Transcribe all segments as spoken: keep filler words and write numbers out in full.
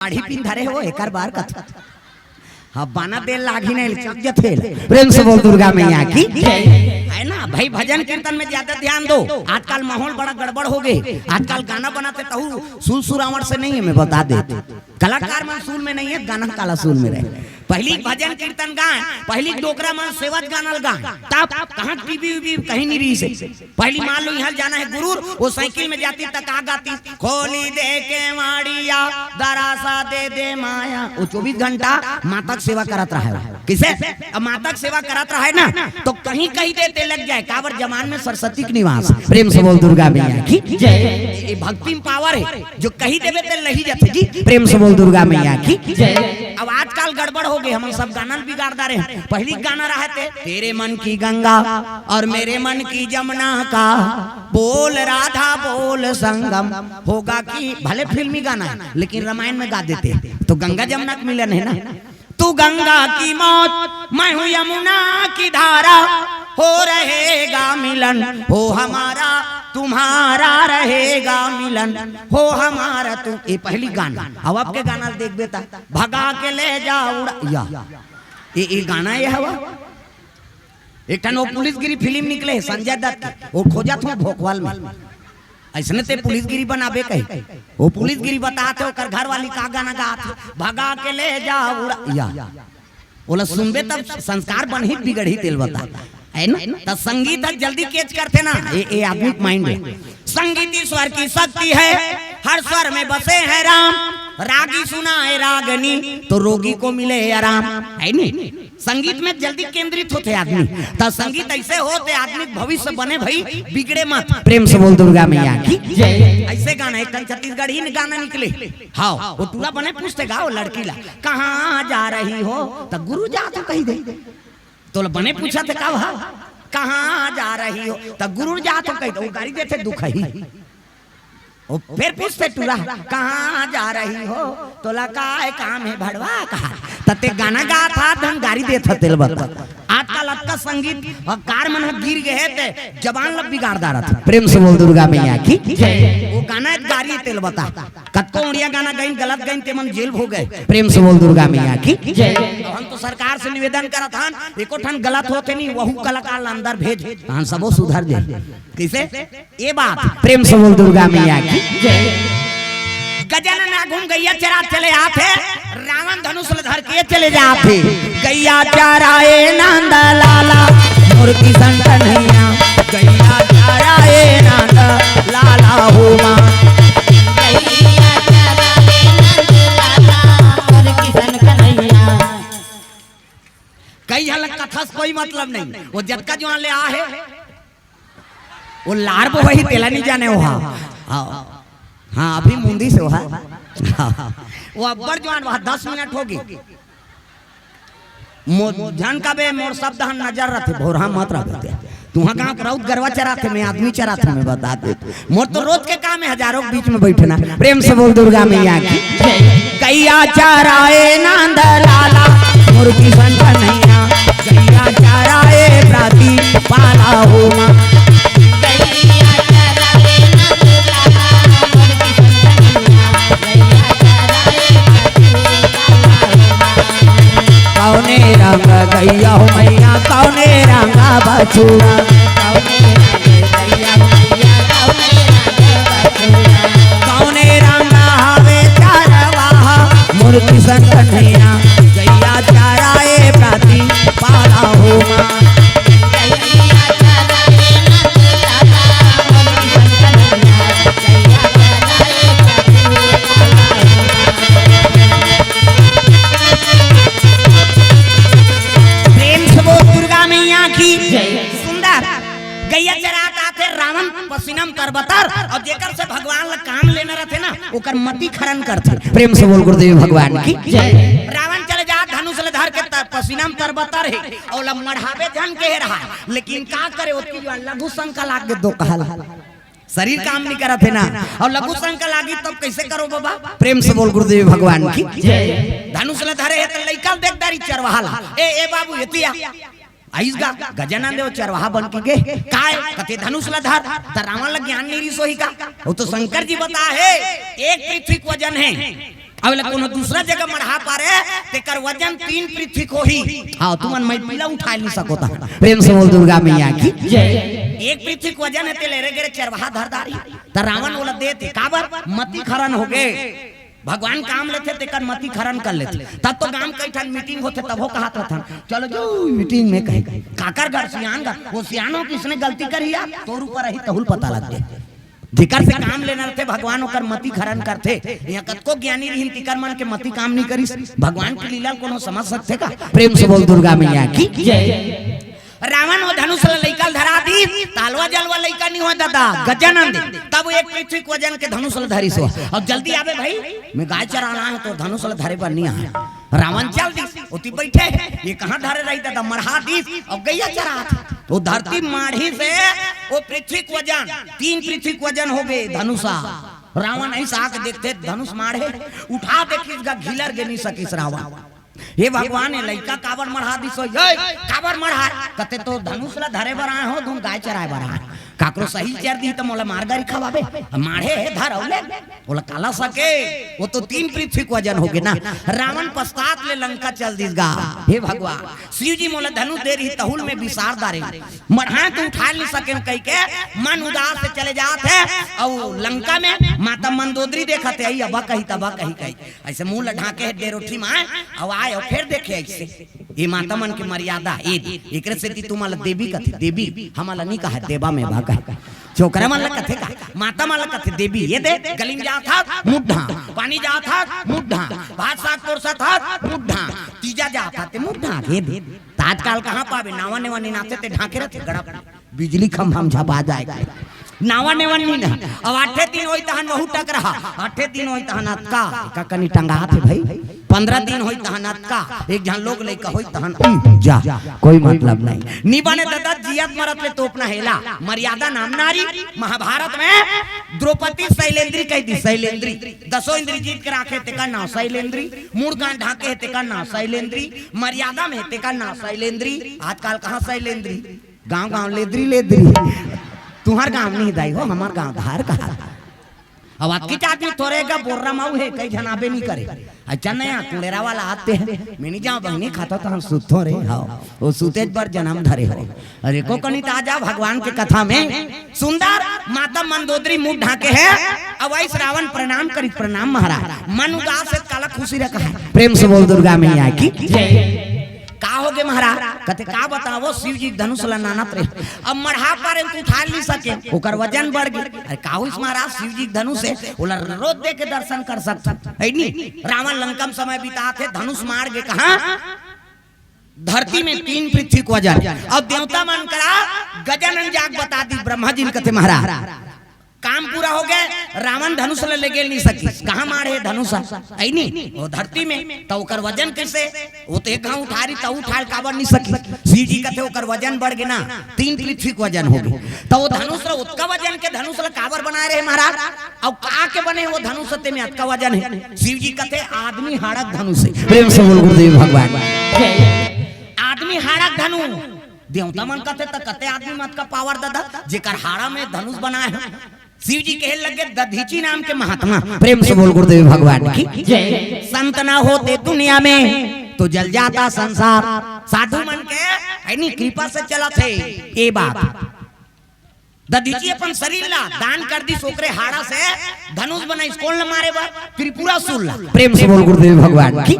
Sari pin धरे हो, एकर बार कथा। हाँ, बाना दे लागही नहीं, चप जथे। प्रेम से बोल दुर्गा मैया की। है ना भाई, भजन कीर्तन में ज्यादा ध्यान दो। आजकल माहौल बड़ा गड़बड़ हो गए। आजकल गाना बनाते तहु सुर सुरावट से नहीं है, मैं बता दे। कलाकार मन सुर में नहीं है, गाना काला सुर में रहे। पहली भजन कीर्तन गाए, पहली डोकरा मन सेवत गाना ल गाए, तब कहाँ टीवी वीवी कहीं नहीं रही से। पहली मान लो यहाँ जाना है गुरूर, वो साइकिल में जाती तक आ गाती, "खोली दे के माड़िया, दरासा दे दे माया।" वो चौबीस घंटा माता के सेवा करत रहा है। किसे? अब माता के सेवा करत रहा है ना, तो कहीं कहीं देते लग जाए। काबर जमान में सरस्वती के निवास। प्रेम से बोल दुर्गा मैया की जय। ये भक्ति में पावर है, जो कहीं देवे ते लही जाते जी। प्रेम से बोल दुर्गा मैया की जय। अब आजकल गड़बड़ हो गए, हम सब गाना बिगाड़ डारे हैं। पहली गाना रहे थे, "तेरे मन की गंगा और मेरे मन की जमुना का, बोल राधा बोल संगम होगा कि।" भले फिल्मी गाना है, लेकिन रामायण में गा देते हैं, तो गंगा जमुना का मिलन है ना। "तू गंगा की मौत, मैं हूँ यमुना की धारा, हो रहेगा मिलन, हो हमारा तुम्हारा रहेगा मिलन, हो हमारा तुम।" ये पहली गाना। अब आपके गाना देख बेटा, "भगा के ले जा उड़ा।" या ये, ये गाना ये हवा। एक ठन वो पुलिसगिरी फिल्म निकले संजय दत्त के, वो खोजत हो भोकवाल में। ऐसने ते पुलिसगिरी बनाबे कही, वो पुलिसगिरी बतात हे, ओकर घर वाली का गाना गात हे, "भगा के ले जा उड़ा।" या ओला सुनबे तब संस्कार बनही बिगड़ही तेल बता, है ना? त संगीत ह जल्दी कैच करथे ना, ये, ये आदमी के माइंड में। संगीत ईश्वर की शक्ति है, हर स्वर में बसे हैं राम। रागी सुनाए रागनी, तो रोगी को मिले आराम, है नी? संगीत में जल्दी केंद्रित होथे आदमी, त संगीत ऐसे होथे आदमी के भविष्य बने भाई, बिगड़े मत। प्रेम से बोल दुर्गा मैया की जय। ऐसे गाना, एक ठन छत्तीसगढ़ी गाना निकले, हाँ, वो टूरा बने पूछथे गा वो लड़की ला, "कहाँ जा रही हो?" त "गुरु जात हों" कही दे। तो बने पूछथे का, "कहाँ जा रही हो?" त "गुरु जात हों" कही दे, वो गारी देथे दुखही। वो फिर पूछथे टूरा, "कहाँ जा रही हो?" तोला काय काम हे भड़वा कहा, त ते गाना गात हस, हम गारी देत हस तेल बता। आजकल अतका संगीत अउ कार मन ह गिर गए हे ते जबान ल बिगाड़ डारत हे। प्रेम से बोल दुर्गा मैया की जय। वो गाना एक गारी तेल बता। कतको उड़िया गाना गइन, गलत गइन, ते मन जेल हो गए। प्रेम से बोल दुर्गा मैया की जय। हम तो सरकार से निवेदन करत हन, एको ठन गलत होथे नहीं, वहू कलाकार ल अंदर भेज, तहन सबो सुधर जाए। कैसे? ये बात। प्रेम से बोल दुर्गा मैया की जय। गजानन आगू म गैया चरात चले आत हे, रावण धनुष ल धर के चले जात हे। गैया चराए नंद लाला, मोर किशन कन्हैया। गैया चराए नंद लाला हो माँ। गैया चराए नंद लाला, मोर किशन कन्हैया। कई झलक कथस कोई मतलब नहीं, वो जतका जुआन ले आ हे, वो लार बोही तेला नहीं जाने वो। हाँ, हाँ, अभी मुंदी से वो। हाँ, वो अब्बड़ जुआन, वहाँ दस मिनट होगी। मो-, झन कबे मोर शब्द हन नजर रथे, भोरहा मत रह बेटे। तुहा गाँव के राउत गरवा चराथे, मैं आदमी चराथे, मैं बता दे। मोर तो रोज के काम हे हजारों के बीच में बैठना। प्रेम से बोल दुर्गा मैया की। गैया चराए नंद लाला, मोर किशन कन्हैया। गैया चराए प्राती पाला हो माँ। गैया चराए नंद लाला, मोर किशन कन्हैया। गैया चराए प्राती पाला हो माँ। कौने रंग गैया हो मैया, कौने रंग बछुआ। कौने रंग गैया हो मैया, कौने रंग बछुआ। कौने रंग हवे चरवाहा, मोर किशन कन्हैया। गैया चराए प्राती पाला हो माँ। गैया चराए नंद लाला, मोर किशन कन्हैया। गैया चराए प्राती पाला हो माँ। प्रेम से बोल दुर्गा मैया की जय। सुंदर गैया चरात आथे रावण पसीना म तरबतर, अउ जेकर से भगवान ला काम लेना रथे ना, ओकर मति खरन करथे। प्रेम से बोल गुरुदेव भगवान की जय। रावण चले जात धनुष ले धर के त-, पसीना म तरबतर हे, अउ ला मढ़ाबे झन के रहा, लेकिन का करे, ओतकी जुआन लघु शंका लाग गे दो कहल। शरीर काम नहीं करत हे ना, अउ लघु शंका लागी तब कैसे करो बाबा? प्रेम से बोल गुरुदेव भगवान की जय। धनुष ल धरे हे त लइका देख डारी चरवाहा ला, "ए, ए बाबू, एती आ।" आइस गा, गजानन देव चरवाहा बन के गे, "काय?" कथे, "धनुष ल धर।" त रावण ल ज्ञान नहीं रिस होही का? वो तो शंकर जी बता हे, एक पृथ्वी के वजन हे। अब ले कोनो दूसरा जगह मढ़ा पारे, तेकर वजन तीन पृथ्वी होही। हाँ, तुमन मैं पीला उठा नहीं सको ता। प्रेम से बोल दुर्गा मैया की। एक पृथ्वी वजन हे, ते लेरे गेरे चरवाहा धर डारी। त रावण ओला देथे, काबर? मति खरन होगे। भगवान काम लेथे, तेकर मति खरन कर लेथे। तब तो गांव कई ठन मीटिंग होथे, तभो कहत रथन, "चलो जो मीटिंग में कहे, काकर घर सियान घर, वो सियानो किसने गलती करी यार, तोर ऊपर रही तहुल पता लग जाए।" जेकर से काम लेना रथे भगवान, ओकर मति खरन करथे। यहाँ कतको ज्ञानी रिहिन, तिकर मन के मति काम नहीं करिस। भगवान की लीला कोनो समझ सकथे का? प्रेम से बोल दुर्गा मैया की। रावण वो धनुष ल लइका ल धरा दीस, त अलवा जलवा लइका नहीं होय दादा, गजानन दे। तब एक पृथ्वी के वजन के धनुष ल धरिस हो। अब जल्दी आबे भाई, मैं गाय चराना है, तो धनुष ल धरे बर नहीं आए। रावण चल दिस, ओती बैठे हे, ये कहाँ धरे रही दादा, मढ़ा दीस, अब गैया चरात। तो धरती माढ़िस हे, वो पृथ्वी के वजन, तीन पृथ्वी के वजन होगे धनुषा। रावण ऐसा आके देखथे, धनुष माढ़े, उठा देखिस गा, घिलर गे नहीं सकिस रावण। हे भगवान, ये लइका काबर मढ़ा दिस हो? ये काबर मढ़ा? कथे, "तो धनुष ला धरे बर आए हो, तुम गाय चराए बर आए।" काकरो सही चर दी त मोला मार गारी खवाबे। माढ़े हे, धर अउ ले। ओला काला सके, वो तो तीन पृथ्वी के वजन होगे ना। रावण पश्चात ले लंका चल दिस गा। हे भगवान, शिव जी मोला धनुष दे रही, तहुल में बिसार डारे। मढ़ाए तो उठा नहीं सके कहि के मन उदास से चले जात हे। अउ लंका में माता मंदोदरी देखत हे, "आई अबा कही तबा कही कही।" ऐसे मुंह ल ढांके हे डेरोठी माय, अउ आए अउ फिर देखे ऐसे। ये माता मन के मर्यादा, ये दे। एकरे सेती तुमन ल देवी कथे, देवी, हमन ल नहीं कहा, देवा में भा कहे। छोकरा मन ल कथे का, माता मन ल कथे देवी, ये दे, गली में जात हस, मुंह ढांक, पानी जात हस, मुंह ढांक, भात साग परोसत हस, मुंह ढांक, तीजा जात हस, ते मुंह ढांक, ये दे। त आजकल कहाँ पाबे, नावा नेवा निनाथे ते ढांके रथे, गड़ा बिजली खंभा में झपा जाए के। नावा नेवा नी ना। अब आठे दिन होई तहन वहू टकरहा, आठे दिन होई तहन अतका, एका कनी टंगात हे भाई। पंद्रह दिन होई तहन अतका, एक झन लोग लइका होई तहन, उम, जा, कोई मतलब नहीं। नी बने दादा, जियत मरत ले तोपना हेला। मर्यादा नाम नारी, महाभारत में द्रौपदी शैलेंद्री कहि दी, शैलेंद्री। दसों इंद्री जीत के राखे, तेकर नाव शैलेंद्री। मूड़ गांठ ढांके हे, तेकर नाव शैलेंद्री। मर्यादा में, तेकर नाव शैलेंद्री। आजकल कहाँ शैलेंद्री? गांव गांव लेदरी लेदरी। तुंहर गांव नहीं दाई हो, हमर गांव धार कहा। अब अतकीच आदमी थोरे गा बोर्रा माऊ हे, कई झन आबे नहीं करे। अच्छा नया कुड़ेरा वाला आते हैं, मैं नहीं जाऊं बहिनी, खाता तो हम सुतो रे। हाँ, वो सुतेज बर जन्म धरे हो। अरे को कनी त आ जा भगवान के कथा में। सुंदर माता मंदोदरी मुंह ढांके हे, अउ ऐस रावण प्रणाम करी, "प्रणाम महाराज।" मन उदास हे, काला खुशी रखा है। प्रेम से बोल दुर्गा मैया की। का होगे महाराज? कथे, "का बतावो, शिव जी के धनुष ल नानत रहे, अब मढ़ा पारे त उठा नहीं सके, ओकर वजन बढ़ गे।" अरे का होइस महाराज, शिव जी के धनुष हे, ओला रोज दे के दर्शन कर सकत है नी। रावण लंका में समय बितात हे, धनुष माढ़ गे कहाँ? धरती में तीन पृथ्वी के वजन। अब देवता मन करा गजानन जाग बता दी, ब्रह्मा जी ने कथे, "महाराज, काम पूरा होगे, रावण धनुष ल लेगे नहीं सकिस, कहाँ माढ़े धनुष?" ऐ नी, वो धरती में, त ओकर वजन कैसे? वो तो एक घाव उठारी, त उठाल काबर नहीं सकिस? शिव जी कथे, "ओकर वजन बढ़ गे ना, तीन पृथ्वी के वजन होगे।" त वो धनुष ल, ओतका वजन के धनुष ल काबर बनाए रहे महाराज? अउ का के बने वो धनुष, तेमे अतका वजन हे? शिव जी कथे, "आदमी हाड़क धनुष हे।" प्रेम से बोल गुरुदेव भगवान। आदमी हाड़क धनुष। देवता मन कथे त कथे आदमी म अतका पावर दादा, जेकर हाड़ा में धनुष बनाए हे। शिव जी कहे लगे, दधीची नाम के महात्मा, प्रेम से बोल गुरुदेव भगवान की। संत ना होते दुनिया में तो जल जाता संसार। साधु मन के, है नी, कृपा से चलत हे ये बात। दधीची अपन शरीर ला दान कर दिस, ओकरे हाड़ा से धनुष बनाइस। कोन ला मारे बर? त्रिपुरासुर ला। प्रेम से बोल गुरुदेव भगवान की।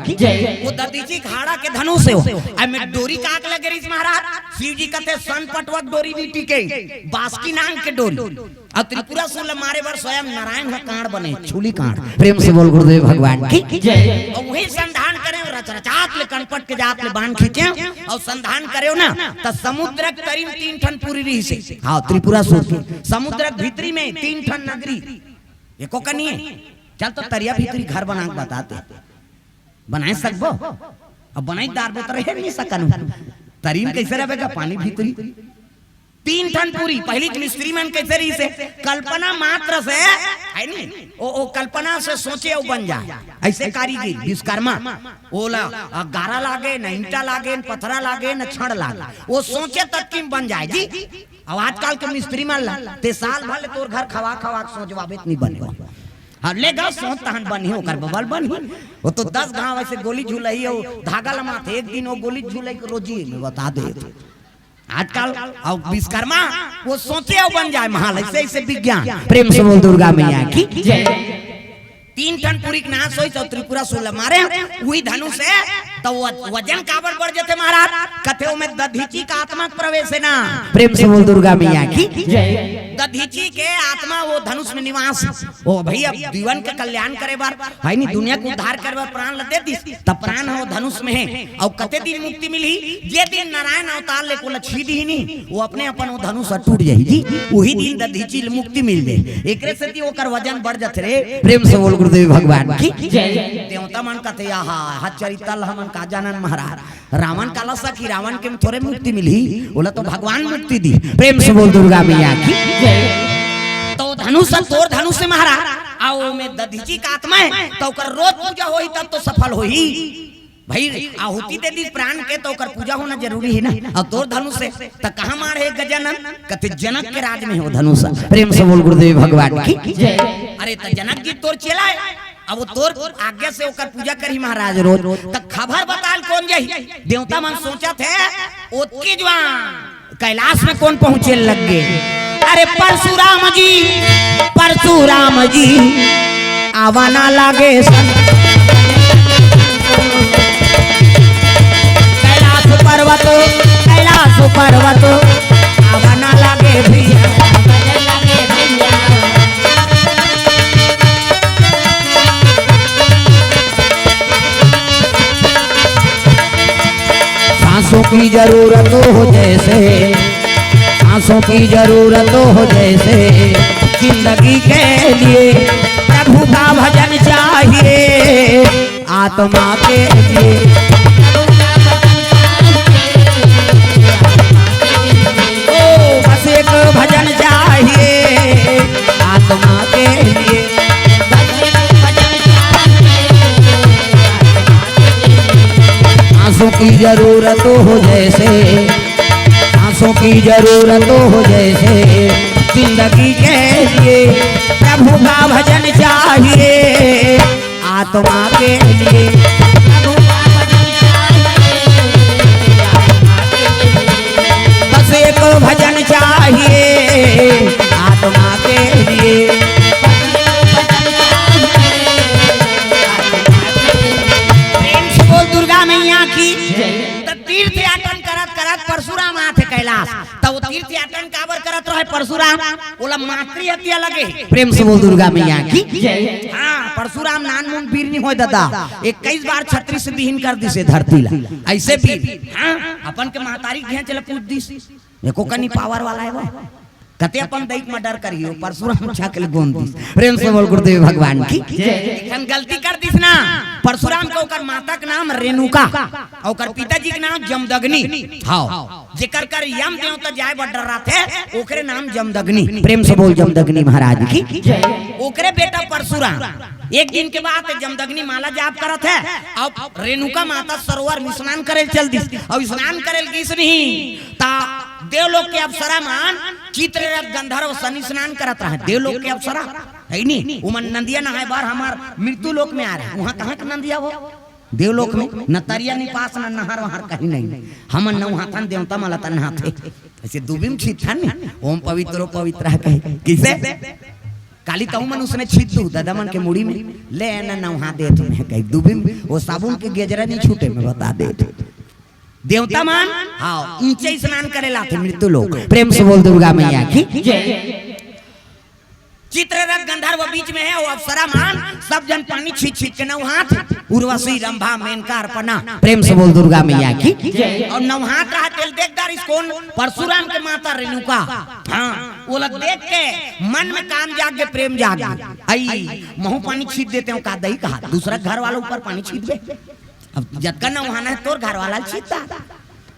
वो दधीची के हाड़ा के धनुष हे वो। अउ में डोरी काक लगे रहिस महाराज। शिव जी कथे, "सन पटवा के डोरी नहीं टिके, बासुकी नांग के डोरी।" अउ त्रिपुरासुर ला मारे बर स्वयं नारायण ह कांड़ बने, छुली कांड़। प्रेम से बोल गुरुदेव भगवान की। अउ वही संधान करे, रच रचात ले कनपट के जात ले बाण खींचे, अउ संधान करेव ना, त समुद्र के तरी में तीन ठन पुरी रहिस हे। हाँ, त्रिपुरासुर के। समुद्र के भीतरी में तीन ठन नगरी। एको कनी हे। चल तो तरिया भीतरी घर बना के बता दे। बनाए सकबो? अब बनाई डारबो त रहे नहीं सकन। तरी में कैसे रहबे गा पानी भीतरी? तीन ठन पुरी, पहिली के मिस्त्री मन कैसे रहिस हे? कल्पना मात्र से, है नी? ओ, ओ कल्पना से सोचे अउ बन जाए। ऐसे कारीगिर, विश्वकर्मा, ओला, अ, गारा लागे, न ईंटा लागे, न पथरा लागे, न छड़ लागे। वो सोचे तक कि बन जाए, जी। अउ आजकल के मिस्त्री मन ला, ते साल भर ले तोर घर खवा खवा के सोचवाबे त नहीं बने। हाँ, ले गा, सोच तहन बनही, ओकर बबल बनही। वो तो दस घाव ऐसे गोली झुलही, वो धागा लमाथे, एक दिन वो गोली झुलही के रोजी में बता दे। आजकल अब विश्वकर्मा वो सोचे अउ बन जाए महाल, ऐसे, ऐसे विज्ञान। प्रेम से बोल दुर्गा मैया की जय। तीन ठन पुरी के नाश होई तो त्रिपुरासुर ल मारे, वही धनुष से तो वो वजन काबर बढ़ जथे महाराज? कथे ओमे दधीचि के आत्मा के प्रवेश हे ना। प्रेम से बोल दुर्गा मैया की जय। दधीचि के आत्मा वो धनुष में निवास। ओ भई, अब जीवन के कल्याण करे बर, है नी, दुनिया के उद्धार करे बर प्राण ल दे दिस, त प्राण ह वो धनुष में हे। अउ कते दिन मुक्ति मिलही? जे दिन नारायण अवतार ले ओला छीदही नी, वो अपने अपन वो धनुष ह टूट जाही जी, उही दिन दधीचि ल मुक्ति मिल जाही। एकरे सेती ओकर वजन बढ़ जथे रे। प्रेम से बोल गुरुदेव भगवान की जय। देवता मन कथे, "आहा, हत चरित्र ल हमन का जानन महाराज।" रावण काला सखी, रावण के में थोरे मुक्ति मिलही, ओला तो भगवान मुक्ति दी। प्रेम से बोल दुर्गा मैया की जय। तो धनुष ह तोर धनुष हे महाराज, अउ ओमे दधीचि के आत्मा हे, तो ओकर रोज पूजा होही तब तो सफल होही। भई आहुति दे दिस प्राण के, तो ओकर पूजा होना जरूरी हे ना। अउ तोर धनुष हे, त कहाँ मार हे गजानन? कथे जनक के राज में हे वो धनुष। प्रेम से बोल गुरुदेव भगवान की जय। अरे त जनक जी तोर चेला हे, अब वो तोर आज्ञा से ओकर पूजा करही महाराज रोज। त खबर बताल कोन जाही? देवता मन सोचत हे, ओतकी जुवार कैलाश में कोन पहुंचे लग गे? अरे परशुराम जी, परशुराम जी, आवा ना लागे सन। कैलाश पर्वत, कैलाश पर्वत, आवा ना लागे भैया। सांसों की जरूरत हो जैसे, सांसों की जरूरत हो जैसे, जिंदगी के लिए प्रभु का भजन चाहिए। आत्मा के लिए। ओ, बस एक भजन चाहिए आत्मा के लिए। सांसों की जरूरत हो जैसे, सांसों की जरूरत हो जैसे, जिंदगी के लिए प्रभु का भजन चाहिए। आत्मा के लिए। बस एक भजन चाहिए आत्मा के लिए। प्रेम से बोल दुर्गा मैया की। त तीर्थ याटन करत करत परशुराम आथे कैलाश। त वो तीर्थ याटन काबर करत रहे परशुराम? ओला मातृ हत्या लगे। प्रेम से बोल दुर्गा मैया की। हाँ, परशुराम नानमुन बीर नी होय ददा। इक्कीस बार छत्तीस से बिहीन कर दिसे धरती ला। ऐसे बीर, हाँ, अपन के महतारी के घेंच ल पूछ दिस। एको कनी पावर वाला हे वो। कते अपन दई के मर्डर करियो, परशुराम छाक ले गोंद दिस। प्रेम से बोल गुरुदेव भगवान की। एक ठन गलती कर दिस ना, परशुराम के ओकर माता के नाम रेणुका, ओकर पिताजी के नाम जमदग्नि। हाँ। जेकर कर यम देवता जाय बर डर्राथे, ओकरे नाम जमदग्नि। प्रेम से बोल जमदग्नि महाराज की। ओकरे बेटा परशुराम। एक दिन के बात हे, जमदग्नि माला जाप करत हे, अउ रेणुका माता सरोवर में स्नान करे चल दिस, अउ स्नान करे गिस नहीं, ता देवलोक के अप्सरा मन चित्ररथ गंधर्व सन स्नान करत रहे। देवलोक के अप्सरा हे नी, उमन नंदिया नहाय बर हमर मृत्यु लोक में आय रहे। उहाँ कहाँ के नंदिया हो? देवलोक में न तरिया, नि पास, न नहर वहर कहीं नहीं। हमन नहाथन, देवता मन ला त नहाथे। ऐसे दूबी में छींचथन नी, ओम पवित्रो पवित्र कहे। किसे? काली तहु मन उसने छींच दू, ददा मन के मुड़ी में, ले न नहा देत में कही दूबी में, वो साबुन के गेजरा नहीं छूटे में बता देत। देवता मन, हाँ, ऊंचे स्नान करे लाथे मृत्यु लोक। प्रेम से बोल दुर्गा मैया की। चित्ररथ गंधर्व बीच में हे, वो अप्सरा मन सब जन पानी छींच छींच के नहाथे। उर्वशी, रंभा, मेनका, अर्पणा। प्रेम से बोल दुर्गा मैया की। अउ नहात रहा तेला देख डारिस कोन? परशुराम के माता रेणुका। हाँ, ओला देख के मन में काम जाग गे, प्रेम जाग गे। अई, महूं पानी छींच देतेंव का दई कहा, दूसरा घर वाला ऊपर पानी छींचबे। अब जतका नहाना हे तोर घर वाला ल छींचता।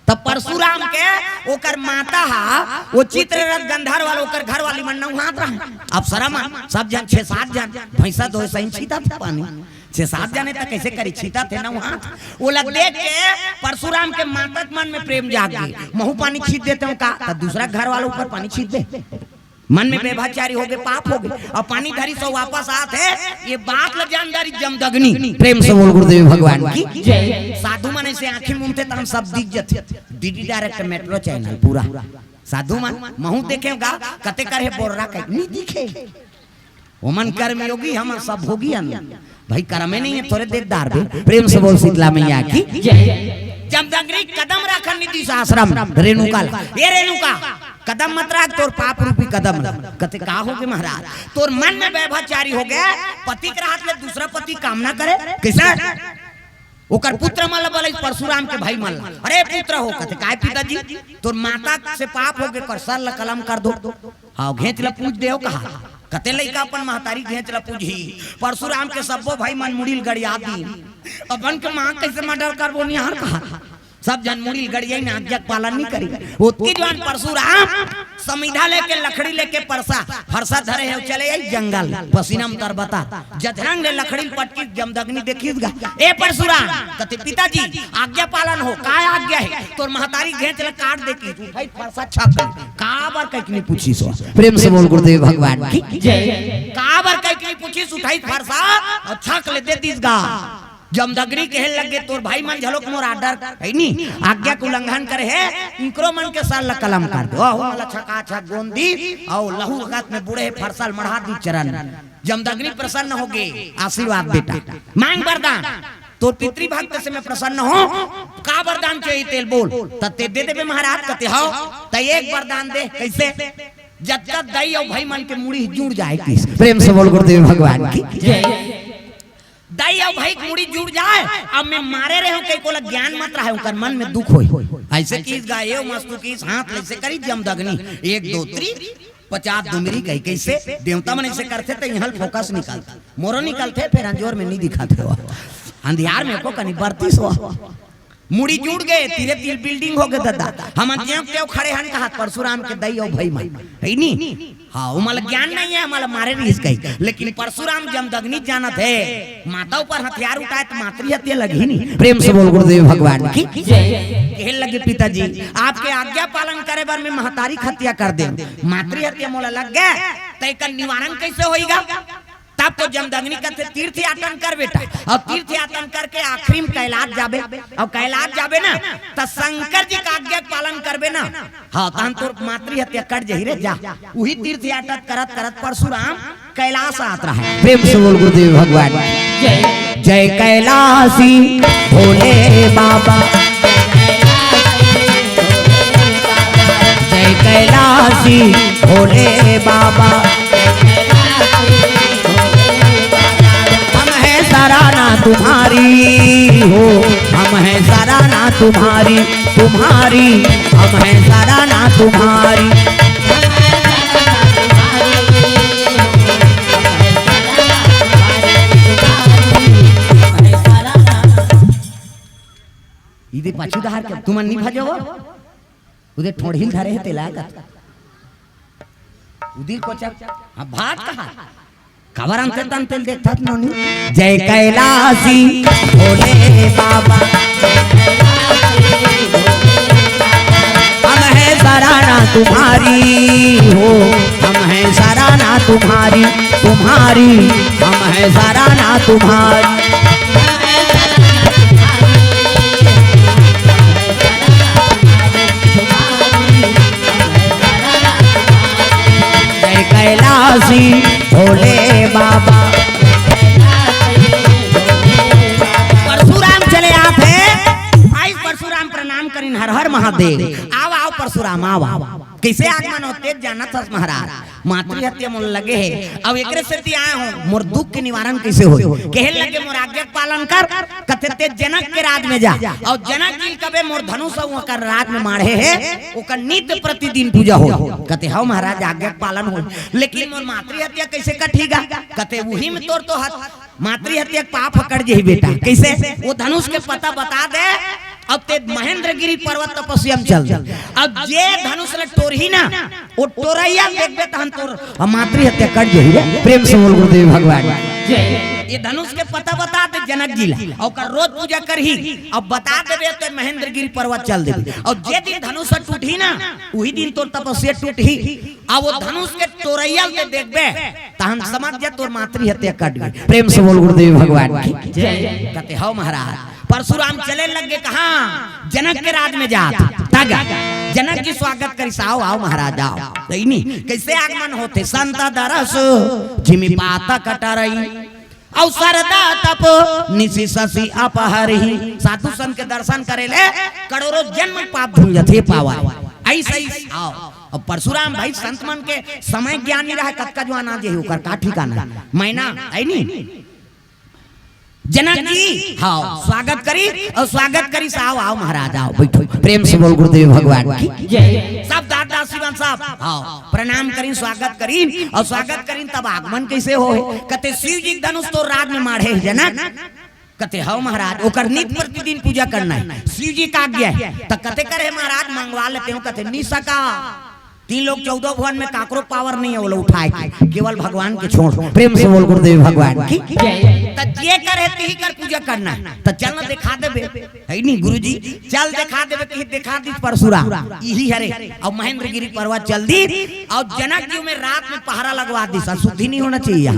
तब परशुराम के ओकर माता हा, वो चित्ररथ गंधर्व वाला ओकर घर वाली मन नहात रहे। अप्सरा मन, सब जन, छह सात जन, भैंसा दोय सही छींचथे पानी। छह सात जने त कैसे करी, छींचथे नहाथे। ओला देख के परशुराम के माता के मन में प्रेम जाग गे। महूं पानी छींच देतेंव का, त दूसरा घर वाला ऊपर पानी छींचबे। मन में व्यभिचारी होगे, पाप होगे, अउ पानी धरिस अउ वापस आत हे, ये बात ल जान डारिस जमदग्नि। प्रेम से बोल गुरुदेव भगवान की। जय। साधु मन अइसे आँखी मूंदथे त हम सब दिख जथे। डीडी डायरेक्ट मेट्रो चैनल पूरा। साधु मन, महूँ देखेंव गा, कते कर हे बोर्रा कहि, नी दिखे। ओमन कर्मयोगी, हमन सब भोगी हन। भाई, करमे नहीं हे, थोरे देख डारबे। प्रेम से बोल शीतला मैया की। जय। जमदग्नि कदम राखन नी दिस आश्रम रेणुका ल। ए रेणुका, कदम मत राख, तोर पाप रूपी कदम ल। कथे, का होगे महाराज? तोर मन में व्यभिचारी होगे, पति के रहत ले दूसरा पति कामना करे, कइसे? ओकर पुत्र मन ल बलाइस, परशुराम के भाई मन ल, अरे पुत्र हो, कथे, काय पिताजी? तोर माता से पाप होगे, ओकर सर ल कलम कर दो। हाँ, घेंच ल पूज देव कहा। कते लइका अपन महतारी घेंच ल पूजही? परशुराम के सब्बो भाई मन मुड़ी ल गड़िया दीन। अपन के माँ कइसे मर्डर करबो निहार कहा। सब झन मुड़ी ल गड़ियाइन, आज्ञा के पालन नी करिन। ओतकी जुवार परशुराम समिधा लेके, लकड़ी लेके, परसा, फरसा धरे हे, चले आइस जंगल, पसीना म तरबता। जथरंग ले लकड़ी ल पटकिस, जमदग्नि देखिस गा, ए परशुराम, कथे, पिताजी, आज्ञा पालन हो, का आज्ञा हे? तोर महतारी घेंच ल काट देतिस, उठाइस फरसा छक ले। काबर कहिके नी पूछिस ओ? प्रेम से बोल गुरुदेव भगवान की। जय। काबर कहिके नी पूछिस, उठाइस फरसा अउ छक ले देतिस गा। जमदग्नि कहे लगे, तोर भाई मन घलोक मोर आर्डर हे नी, आज्ञा के उल्लंघन करे हे, इकरो मन के सर ल कलम कर दे। ओहू मन ल छकाछक गोंद दीस, अउ लहू रगत में बूड़े हे, फरसा ल मढ़ा दीस चरण। जमदग्नि प्रसन्न होगे, आशीर्वाद बेटा, मांग वरदान, तोर पितृभक्त से मैं प्रसन्न हों, का वरदान चाही तेला बोल, त तें दे देबे महाराज, कथे हव, त एक वरदान दे, कइसे? जतका दाई अउ भाई मन के मुड़ी जुड़ जाय कहिस। प्रेम से बोल गुरुदेव भगवान की। जय। दाई अउ भाई के मुड़ी जुड़ जाय, अब मैं मारे रहेंव कहिके ओला ज्ञान मत रहय, ओकर मन में दुख होय। अइसे कहिस गा, ए मस्तू कहिस, हाथ ल अइसे करिस जमदग्नि, एक, दो, तीन, पचास डुमरी कहि, कइसे देवता मन अइसे करथे त इहाँ ल फोकस निकलथे, मोरो निकलथे, फेर अंजोर में नी दिखत हे ओ। अंधियार में एको कनी बरतिस ओ। मुड़ी जुड़ गे, तीरे तीर बिल्डिंग होगे ददा। हमन जेव तेव खड़े हन कहत परशुराम के दाई अउ भाई मन, हे नी? हाँ, ओमन ल ज्ञान नइ हे, हमन ल मारे रहिस कहि। लेकिन परशुराम जमदग्नि जानत हे, माता ऊपर हथियार उठाय त मातृ हत्या लगही नी। प्रेम से बोल गुरुदेव भगवान की। जय। कहे लगे, पिताजी, आपके आज्ञा पालन करे बर मैं महतारी के हत्या कर देंव, मातृ हत्या मोला लग गे, त एकर निवारण कइसे होही गा? तब तो जमदग्नि कथे, तीर्थ यातन कर बेटा, अउ तीर्थ यातन करके आखिरी में कैलाश जाबे, अउ कैलाश जाबे ना, त शंकर जी के आज्ञा के पालन करबे ना, हाँ, तहन तोर मातृ हत्या कट जही रे, जा। उही तीर्थ यातन करत करत परशुराम कैलाश आत रहय। प्रेम से बोल गुरुदेव भगवान। जय। जय कैलाशी भोले बाबा, जय कैलाशी भोले बाबा। हम हैं सराहना तुम्हारी हो, हम हैं सराहना तुम्हारी, तुम्हारी, हम हैं सराहना तुम्हारी। इदे पाछू डहर के तुमन नी भजो, उदे ठोड़हिल धरे हे तेला कत। उदिर कोचक, हाँ, भात कहा। काबर अंते तंते ल देखथस नोनी। जय कैलाशी भोले बाबा, हम हैं सराहना तुम्हारी हो, हम हैं सराहना तुम्हारी, तुम्हारी, हम हैं सराहना तुम्हारी। जय कैलाशी भोले बाबा। परशुराम चले आत हे, भाई परशुराम प्रणाम करिन, हर हर महादेव। आव, आव परशुराम, आव, आव। कइसे आगमन होथे जानत हस महाराज? मातृ हत्या मोला लगे हे, अउ एकरे सेती आय हों, मोर दुख के निवारण कइसे होही? कहे लगे, मोर आज्ञा के पालन कर, कथे तें जनक के राज में जा, अउ जनक जी ल कबे मोर धनुष अउ ओकर राज में माढ़े हे, ओकर नित्य प्रतिदिन पूजा होही। कथे, हव महाराज, आज्ञा के पालन होही, लेकिन मोर मातृ हत्या कइसे कटही गा? कथे, उही में तोर तो हत-, मातृ हत्या के पाप ह कट जही बेटा। कइसे? ओ धनुष के पता बता दे, अब तें महेंद्रगिरी पर्वत तपस्या में चल दे। अब जे धनुष ल टोरही ना, ओ टोरइया ल देखबे तहन तोर मातृ हत्या कट जही रे। प्रेम से बोल गुरुदेव भगवान। ये धनुष के पता बता दे जनक जी ला, अउ ओकर रोज पूजा करही। अब बता देबे तो महेंद्रगिरी पर्वत चल देबे, अउ जे दिन धनुष ह टूटही ना, उही दिन तोर तपस्या टूटही। अब वो धनुष के टोरैया ल ते देखबे, तहन समझ जा तोर मातृ हत्या कट गे। प्रेम से बोल गुरुदेव भगवान की। कथे, "हव महाराज।" परशुराम चले लग गे कहाँ? जनक के राज में जात। तग जनक जी स्वागत करिस, "आव, आव महाराज, आव।" सही नहीं, कइसे आगमन होथे? "संत दरस जिमि पातक टरई, अउ सरदा तप निसि ससि अपहरही।" साधु संत के दर्शन करे ले करोड़ों जन्म पाप धुल जथे पावा। अइसे ही आव। अब परशुराम भाई संत मन के समय ज्ञानी रहे, कतका जुआन आ जेही, ओकर का ठिकाना? मैना, है नी? जनक जी, हाँ, स्वागत करी अउ स्वागत करिस, "आव, आव महाराज, आव, बइठो।" प्रेम से बोल गुरुदेव भगवान की। सब दास दासी मन सब, हाँ, प्रणाम करिन, स्वागत करिन, अउ स्वागत करिन, तब आगमन कइसे होय? कथे, "शिव जी धनुष तोर राज में माढ़े हे जनक।" कथे, "हव महाराज, ओकर नित प्रतिदिन पूजा करना हे, शिव जी के आज्ञा हे।" त कथे, "करे महाराज, मंगवा लेतेंव।" कथे, "नइ सका, तीन लोक चौदह भुवन में काकरो पावर नइ हे ओला उठाय के, केवल भगवान के छोड़।" प्रेम से बोल गुरुदेव भगवान की। त जे करे तिही कर पूजा करना हे, त चल न देखा देबे, है नी गुरुजी, चल देखा देबे, तिही देखा दिस परशुराम, इही हरे। अउ महेंद्रगिरी पर्वत चल दिस, अउ जनक जी में रात में पहरा लगवा दिस, अशुद्धि नइ होना चाहिए।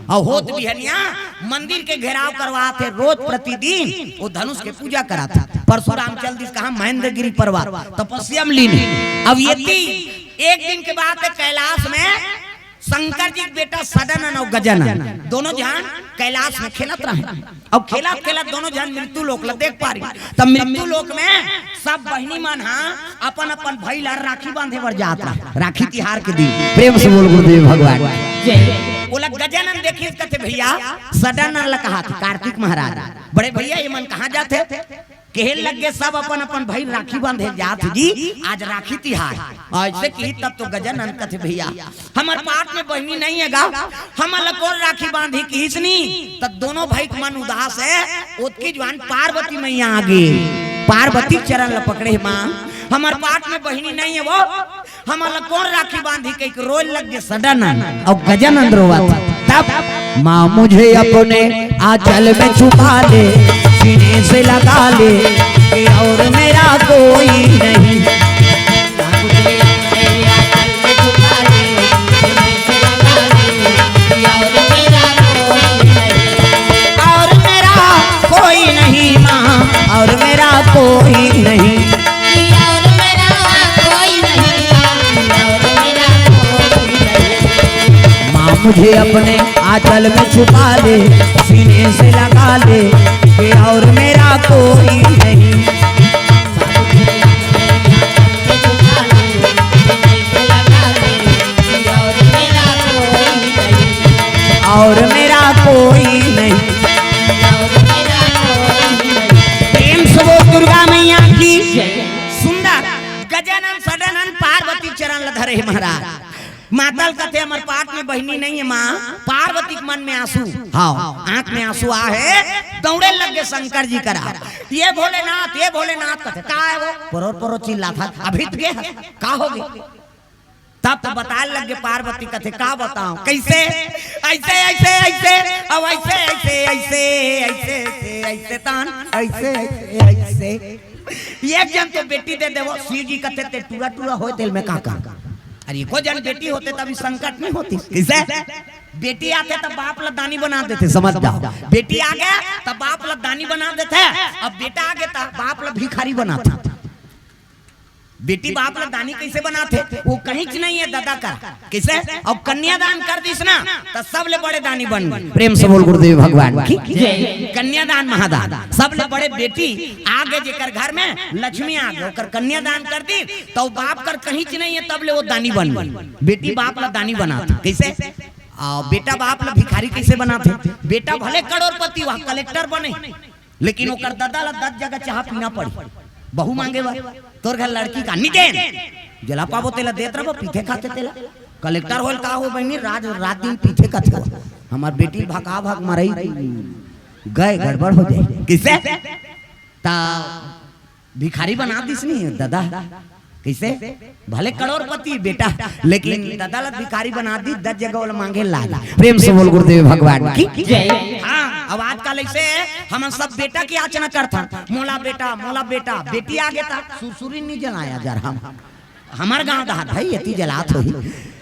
अउ होत बिहनिया मंदिर के घेराव करवाथे, रोज प्रतिदिन वो धनुष के पूजा कराथे। परशुराम चल दिस कहाँ? महेंद्रगिरी पर्वत, तपस्या में लीन हे। अब ये ती एक दिन के बात हे, कैलाश में शंकर जी के बेटा सदानंद अउ गजानन दोनों झन कैलाश में खेलत रहे। अउ खेलत खेलत दोनों झन मृत्यु लोक ला देख पारिन। तब मृत्यु लोक में सब बहिनी मन हा अपन अपन भाई ला राखी बांधे बर जात रहे, राखी तिहार के दिन। प्रेम से बोल गुरुदेव भगवान। ओला गजानन देखिस, कथे, "भैया," सदानंद ला कहाथे, कार्तिक महाराज, "बड़े भैया, ये मन कहाँ जाथे?" कहे लग गे, "सब अपन अपन भाई राखी बांधे जात जी, आज राखी तिहार।" अइसे किही तब तो गजानन कथे, "भैया, हमर पाट में बहिनी नइ हे गा, हमन ला कोन राखी बांधही?" किहिस नी, त दोनों भाई के मन उदास हे। ओतकी जुआन पार्वती मैया आगे, पार्वती चरण ला पकड़े, "माँ, हमर पाट में बहिनी नइ हे वो, हमन ला कोन राखी बांधही?" कहिके रोय लग गे सदानंद अउ गजानन रोवत। तब, "माँ मुझे अपने आंचल में छुपा ले, सीने से लगा ले, कि और मेरा कोई नहीं।" और मेरा कोई नहीं माँ, और मेरा कोई नहीं। माँ मुझे अपने आंचल में छुपा ले, सीने से लगा ले, कि और मेरा कोई नहीं। और मेरा कोई नहीं। प्रेम से बोल दुर्गा मैया की। सुंदर गजानन सदानंद पार्वती चरण ल धरे हे महाराज। माता ल कथे, "हमर पाट में बहिनी नइ हे माँ।" पार्वती के मन में आंसू। हाँ, आंख में आंसू आ हे, दौड़े लग गे शंकर जी करा। "ये भोलेनाथ, ये भोलेनाथ," कथे, "का हे वो?" परोर परोर चिल्लाथे, "अभी त गे हे, का हो गे?" तब तो बताय लग गे पार्वती, कथे, "का बतावं, कइसे?" "अइसे, अइसे, अइसे, अउ अइसे, अइसे, अइसे, अइसे, अइसे, तान, अइसे, अइसे, अइसे।" एक झन तो बेटी दे देवो, शिव जी कथे, "ते टूरा टूरा होय, तेला मैं का करंव?" अरे, एको झन बेटी होते तब ई संकट नइ होतिस। कइसे? बेटी आथे त बाप ल दानी बना देथे, समझ जाव। बेटी आगे त बाप ल दानी बना देथे, अब बेटा आगे त बाप ल भिखारी बनाथे। बेटी बाप ल दानी कइसे बनाथे? वो कहींच नइ हे ददा कर। कइसे? अब कन्यादान कर दिस ना, त सबले बड़े दानी बन गे। प्रेम से बोल गुरुदेव भगवान की। कन्यादान महादान। सबले बड़े बेटी आगे जेकर घर में लक्ष्मी आगे, ओकर कन्यादान कर दिस, त वो बाप कर कहींच नइ हे, तब ले वो दानी बन गे। बेटी बाप ल दानी बनाथे। कइसे? अउ बेटा बाप ल भिखारी कइसे बनाथे? बेटा भले करोड़पति होय, कलेक्टर बने, लेकिन ओकर ददा ल दस जगह चाहा पीना पड़ही, बहू मांगे बर। तोर घर लड़की का नइ देन, जेला पाबो तेला देत रहिबो, पीथे खाथे तेला। कलेक्टर होय ल का होय बहिनी, रात, रात दिन पीथे खाथे। हमर बेटी ल भका भक मरई, गे गड़बड़ हो जाय। कइसे? त भिखारी बना दिस नी ददा। कइसे? भले करोड़पति बेटा, लेकिन ददा ला भिखारी बना दी, दस जगह ओला मांगे लागी। प्रेम से बोल गुरुदेव भगवान की। जय। हाँ, अब आजकल अइसे हमन सब बेटा के याचना करथन, मोला बेटा, मोला बेटा। बेटी आगे त सुरसुरी नइ जलाय जर हम। हमर गांव डहर भाई एती जलात होही।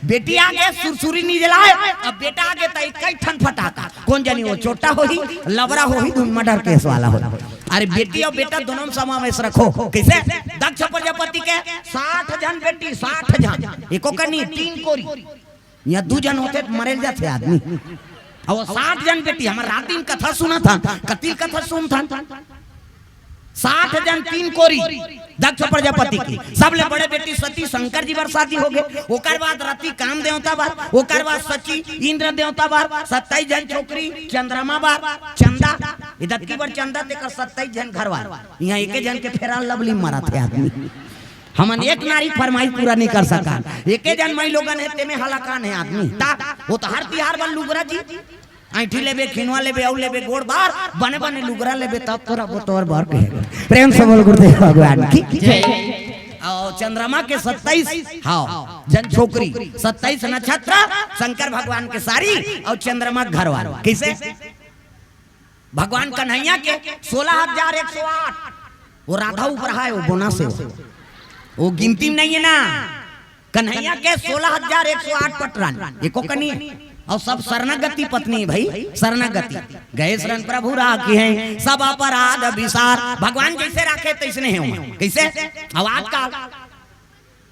बेटी आगे सुरसुरी नइ जलाय, अब बेटा आगे त इक्कीस ठन फटाका। कोन जनी वो चोट्टा होही, लबरा होही, धुन murder case वाला होही। अरे बेटी अउ बेटा दोनों में समावेश रखो। कइसे? दक्ष प्रजापति के साठ झन बेटी, साठ झन, एको कनी तीन कोरी। इहाँ दू झन होथे त मरेल जाथे आदमी। अउ वो साठ झन बेटी, हमर रात दिन कथा सुनत हन, कतिल कथा सुनत हन। साठ झन तीन कोरी दक्ष प्रजापति के। सबले बड़े बेटी सती, शंकर जी बर शादी होगे। ओकर बाद रति काम देवता बर, ओकर बाद शची इंद्र देवता बर, सत्ताईस झन छोकरी चंद्रमा बर, चंदा, ए दतकी बर चंदा तेकर सत्ताईस झन घरवार। इहाँ एके झन के Fair and Lovely मरत हे आदमी। हमन एक नारी फरमाइश पूरा नइ कर सकन। एके झन माईलोगन हे, तेमे हलाकान हे आदमी। त वो त हर तिहार बर लुगरा जी, ऐंठी लेबे, खिनवा लेबे, अउ लेबे गोड़ बार, बने बने लुगरा लेबे, तब तोरा बोतोर बर कहे। प्रेम से बोल गुरुदेव भगवान की। जय। अउ चंद्रमा के सत्ताईस, हाँ, झन छोकरी, सत्ताईस नक्षत्र, शंकर भगवान के सारी, अउ चंद्रमा के घरवार। कइसे? भगवान कन्हैया के सोलह हजार एक सौ आठ, वो राधा ऊपर हे, वो bonus हे, वो गिनती में नइ हे ना। कन्हैया के सोलह हजार एक सौ आठ पटरानी, एको कनी हे। अउ सब शरणागति पत्नी हे भाई, शरणागति। गए शरण प्रभु राखिहैं, सब अपराध बिसार। भगवान जइसे राखे तइसने हे ओमन। कइसे? अउ आजकल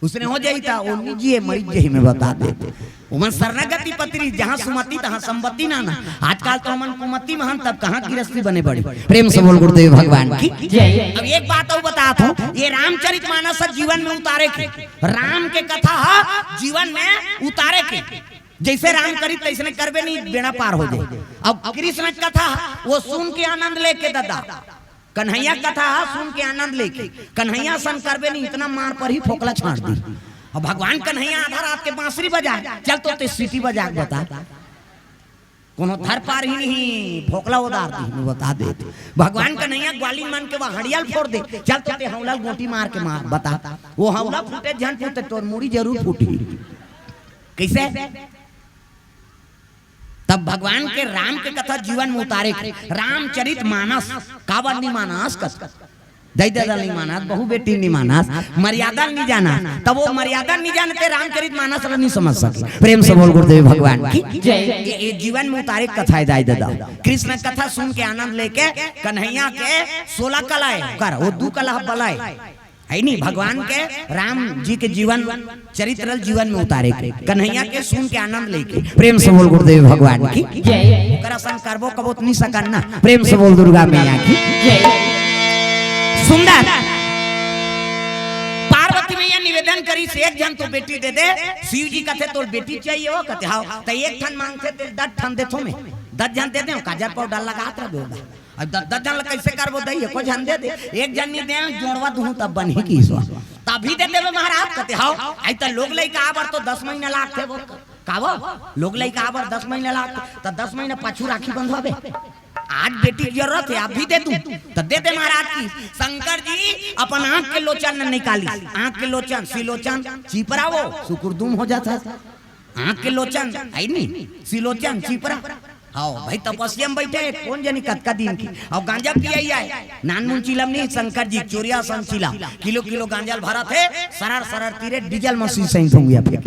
उसने हो जाही त, वो निजी हे, मरीज जही में बता देते। ओमन शरणागति पत्नी, जहाँ सुमति तहाँ संपत्ति नाना। आजकल तो हमन कुमति में हन, तब कहाँ गिरस्ती बने बड़ी। प्रेम से बोल गुरुदेव भगवान की। जय। अब एक बात अउ बतात हँव, ये रामचरित मानस जीवन में उतारे के, राम के कथा ह जीवन में उतारे के। जइसे राम करिस तइसने करबे नहीं, बेड़ा पार हो जाही। अब कृष्ण कथा ह, वो सुन के आनंद लेके ददा, कन्हैया कथा ह सुन के आनंद लेके, कन्हैया असन करबे नहीं, इतना मार परही, फोकला छांट दिही। अउ भगवान कन्हैया आधा रात के बांसुरी बजाय, चल तो तें सीटी बजा के बता। कोनो धर पारही नहीं, फोकला ओदार दिही, मैं बता देत। भगवान कन्हैया ग्वालिन मन के वहाँ हड़िया ल फोर दे, चल तो तें हौला ल गोटी मार के मार, बता। वो हौला फूटे झन फूटे, तोर मुड़ी जरूर फूटही। कइसे? तब भगवान के राम के कथा जीवन में उतारे के, रामचरित मानस, काबर नइ मानस कस? दाई ददा नइ मानस, बहू बेटी नइ मानस, मर्यादा नइ जानस, तब वो मर्यादा नइ जाने ते रामचरित मानस ल नइ समझ सके। प्रेम से बोल गुरुदेव भगवान की। जय। ये, ये जीवन में उतारे के कथा हे दाई ददा। कृष्ण कथा सुन के आनंद लेके कन्हैया के सोलह कला हे, कर वो दू कला बला हे। हे नी, भगवान के राम जी के जीवन चरित्र ल जीवन में उतारे के, कन्हैया के सुन के आनंद लेके। प्रेम से बोल गुरुदेव भगवान की। जय। ओकर असन करबो कबो त नइ सकन ना। प्रेम से बोल दुर्गा मैया की। जय। सुंदर। पार्वती मैया निवेदन करिस, एक झन तो बेटी दे दे। शिव जी कथे, तोर बेटी चाहिए हो? कथे, हव। त एक ठन मांगथे, ते दस ठन देथों मैं। दस झन दे देंव, काजर पाउडर लगात रह दो। अब दस, दस झन ल कइसे करबो दई, एको झन दे दे। एक झन नइ दे, जोड़वा दूहूं तब बनही कहिस। तभी दे देबे महाराज, कथे, हव। अई त लोग लइका आबर तो दस महीना लागथे वो। का वो? लोग लइका आबर दस महीना लागथे, त दस महीना पाछू राखी बंधवाबे। आज बेटी के जरूरत हे, अभी दे दूं, त दे दे महाराज कहिस। शंकर जी अपन आंख के लोचन ल निकालिस, आंख के लोचन, सिलोचन, चिपरा वो, सुकुरदुम हो जात हे। आंख के लोचन, हे नी, सिलोचन, चिपरा। हव, भाई तपस्या में बइठे, कोन जनी कतका दिन के। अउ गांजा पियइया हे, नानमुन चिलम नहीं, शंकर जी चोरिया असन चिलम। किलो किलो गांजा ल भरत हे, सरर सरर तीरे, डीजल मशीन सही धुंगिया फेंक।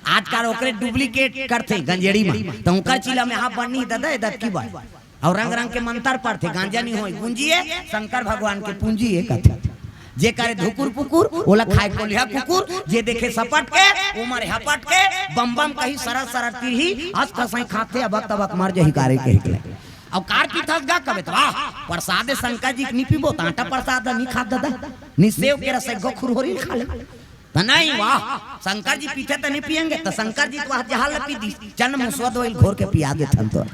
आजकल ओकरे duplicate करथे गंजेड़ी में, त ओकर चिलम यहाँ बनही ददा, ए दतकी बड़। अउ रंग रंग के मंतर पढ़थे, गांजा नइ होय, गुंजी हे, शंकर भगवान के पूंजी हे कथे। जे करे धुकुर पुकुर, ओला खाय कोलिहा कुकुर, जे देखे सपट के, ओ मरे हपट के, बम बम कही सरर सरर तीरही, अस कसई खाथे अबक तबक मर जही कारे कहिके। अउ कार पीथस गा कबे त, वाह, प्रसाद शंकर जी के नइ पीबो, त आटा प्रसाद नइ खात ददा, नइ सेव के रस एगो खुरहोरी खा ले। त नहीं, वाह, शंकर जी पीथे त नइ पियेंगे, त शंकर जी तो वह जहाल पी दी, चल मुसवा दो घोर के पिया देथन तो।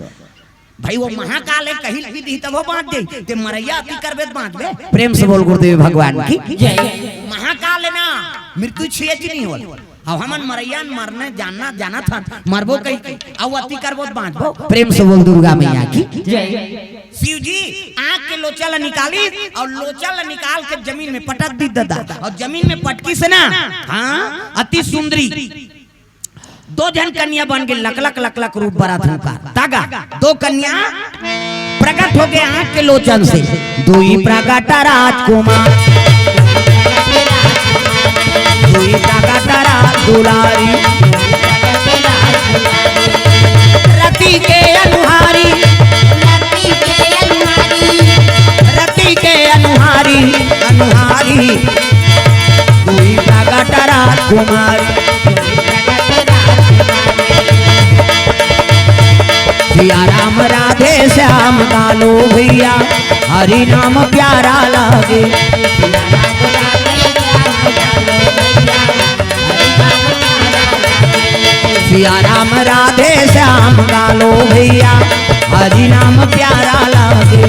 भाई वो महाकाल हे, कहिल पी दी तब वो बांच जाई, ते मरइया अति करबे त बांचबे। प्रेम से बोल गुरुदेव भगवान की। जय। महाकाल हे ना, मृत्यु छुए च नइ होय। अब हमन मरइया न, मरने जानना, जानत हन, मरबो कही, अउ अति करबो त बाँचबो। प्रेम से बोल दुर्गा मैया की। जय। शिव जी आँख के लोचा ल निकालिस अउ लोचा ल निकाल के जमीन में पटक दिस दादा, अउ जमीन में पटकिस ना, हाँ, अति सुंदरी दो झन कन्या बन गे, लकलक लकलक रूप बरत हुंकार। तगा दो कन्या प्रकट होगे आँख के लोचन से। दुई प्रकट राजकुमार, दुई प्रकट राज दुलारी, रति के अनुहारी, रति के अनुहारी, अनुहारी, दुई प्रकट राजकुमारी। सिया राम राधे श्याम गा लो भैया, हरि नाम प्यारा लागे। सिया राम राधे श्याम गा लो भैया, हरि नाम प्यारा लागे।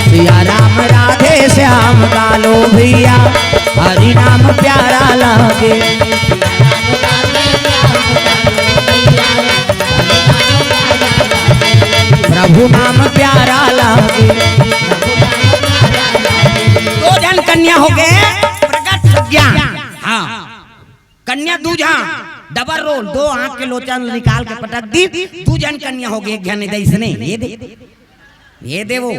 सिया राम राधे श्याम गा लो भैया, हरि नाम प्यारा लागे। प्रभु नाम प्यारा लागे। दो झन कन्या होगे प्रकट प्रज्ञा। हाँ, कन्या दू झन, डबल रोल, दो आँख के लोचन निकाल के पटक दिस, दू झन कन्या होगे, एक झन ए दे अइसने, ए दे, ए दे वो,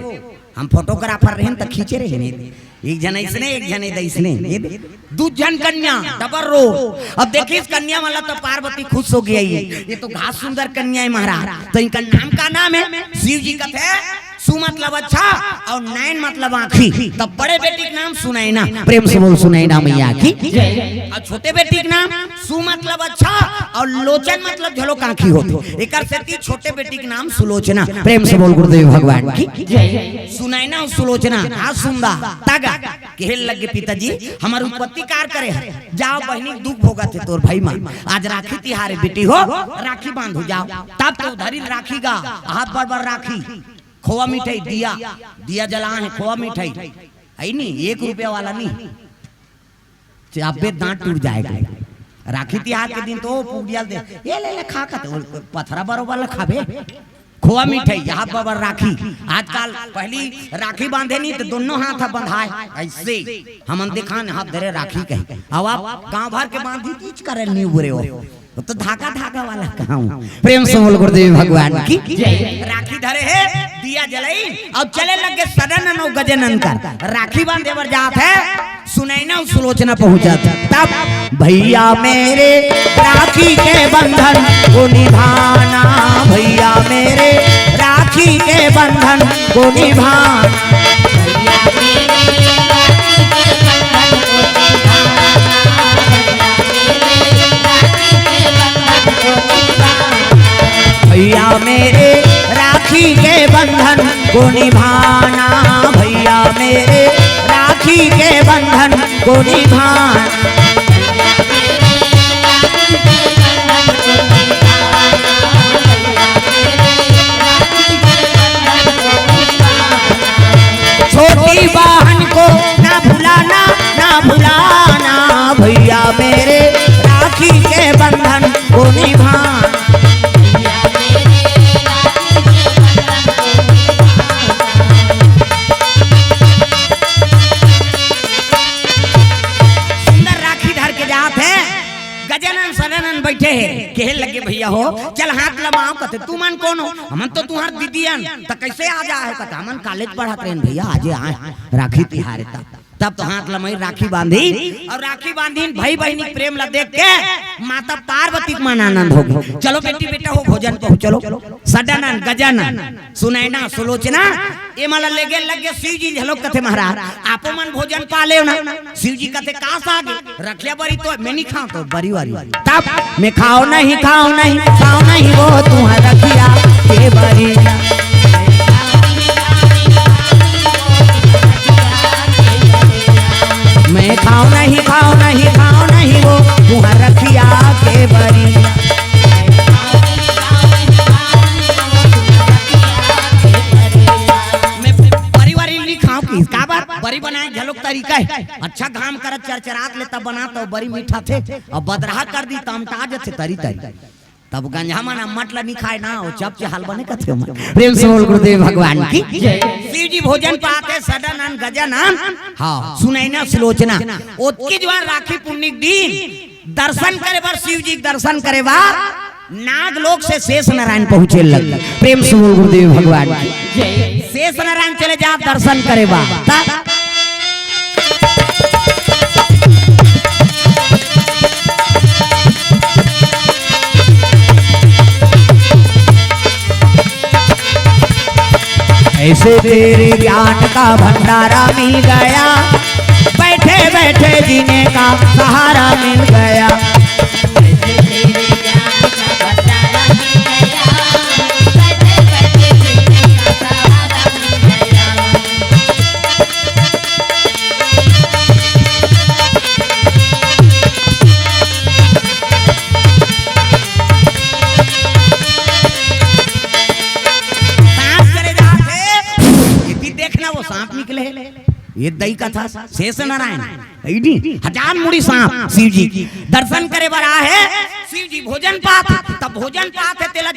हम फोटोग्राफर रहेन त खींचे रहेन, ए दे, एक झन अइसने, एक झन ए दे अइसने, ए दे, दू झन कन्या, डबल रोल। अब देखिस कन्या वाला त पार्वती खुश होगे, ये तो घास सुंदर कन्या हे महाराज, त इनका नाम का नाम हे? शिव जी कथे, सु मतलब अच्छा अउ नैन मतलब आँखी, त बड़े बेटी के नाम सुनैना। प्रेम से बोल सुनैना मैया की। अउ छोटे बेटी के नाम सु मतलब अच्छा अउ लोचन मतलब झलोक आँखी होथे, एकर सेती छोटे बेटी के नाम सुलोचना। प्रेम से बोल गुरुदेव भगवान की। सुनैना अउ सुलोचना, हाँ सुंदा, तगा, कहे लगे पिताजी, हमर उत्पत्ति कार करे हे, जाव बहिनी दुख भोगत हे तोर भाई मन, आज राखी तिहार हे बेटी हो, राखी बांधू जाव। तब तो धरिन राखी गा, हाथ भर भर राखी, खोवा मिठाई, दिया, दिया जलाए हे, खोवा मिठाई, हे नी, एक रुपया वाला नी, चाबे दांत टूट जाए। राखी तिहार के दिन तो पुड़िया ल दे, ये ले ले खा, खाते पथरा बरोबर ल खाबे। खोवा मिठाई, हाथ भर भर राखी। आजकल, पहली राखी बांधे नी त दोनों हाथ ह बंधाए, अइसे हमन देखान हाथ धरे राखी कहे। अब आप गांव भर के बांधी तीज करे नी उबरे हो, वो तो धागा धागा वाला काम। प्रेम से बोल गुरुदेव भगवान की। राखी धरे हे, दिया जलाई, अब चले लगे सदानंद अउ गजानन कर। राखी बांधे बर जात हे, सुनैना अउ सुलोचना पहुंचत। तब भैया मेरे राखी के बंधन को निभाना, भैया मेरे राखी के बंधन को निभाना। भैया मेरे राखी के बंधन को निभाना, भैया मेरे राखी के बंधन को निभाना। छोटी बहन को ना भुलाना, ना भुलाना, भैया मेरे राखी के बंधन को निभाना। सुंदर राखी धर के जात हे, गजानन सदानंद बैठे हे, कहे लगे, "भैया हो, चल हाथ लमाओ।" कथे, "तुमन कोन हो?" "हमन तो तुंहर दीदी अन।" "त कइसे आज आए हो?" कथे, "हमन कॉलेज पढ़त रहेन भैया, आजे आए, राखी तिहार हे त।" तब तो हाथ लमाई, राखी बांधी, अउ राखी बांधिन, भाई बहिनी के प्रेम ला देख के माता पार्वती के मन आनंद होगे। "चलो बेटी बेटा हो, भोजन पहु चलो।" सदानंद, गजानन, सुनैना, सुलोचना, एमन ला लेगे लगे शिव जी। "चलो," कथे, "महाराज, आपो मन भोजन पा लेव ना।" शिव जी कथे, "का साग हे?" "रखिया बरी तो मैं नी खांव।" "तो बरी वाली।" तब मैं खांव नहीं, खांव नहीं, खांव नहीं वो तुंहर रखिया के बरी। मैं खांव नहीं, खांव नहीं, खांव नहीं वो तुंहर रखिया के बरी। घलोक तरीका हे। अच्छा घाम करत चरचरात ले तब बना तो बरी मीठा थे, अउ बदरहा कर दी तमटा जथे तरी तरी। तब गंजा मन अम्मट ल नी खाय ना, वो चप चहल बने कथे ओमन। प्रेम से बोल गुरुदेव भगवान की। शिव जी भोजन पात हे, सडन अन गजन अन, हाँ, सुनैना सुलोचना। ओतकी जुवार राखी पुन्नी के दिन दर्शन करे बर, शिव जी के दर्शन करे बर नाग लोक से शेष नारायण पहुंचे लग। प्रेम से बोल गुरुदेव भगवान की। शेष नारायण चले जात दर्शन करे बर। त ऐसे तेरे ज्ञान का भंडारा मिल गया, बैठे बैठे जीने का सहारा मिल गया। सांप चले जात हे, ये भी देखना वो सांप निकले। ये दई कथा शेष नारायण, है नी? हजार मुड़ी सांप शिव जी दर्शन करे बर आए हे। शिव जी भोजन पात, तब भोजन पात हे तेला,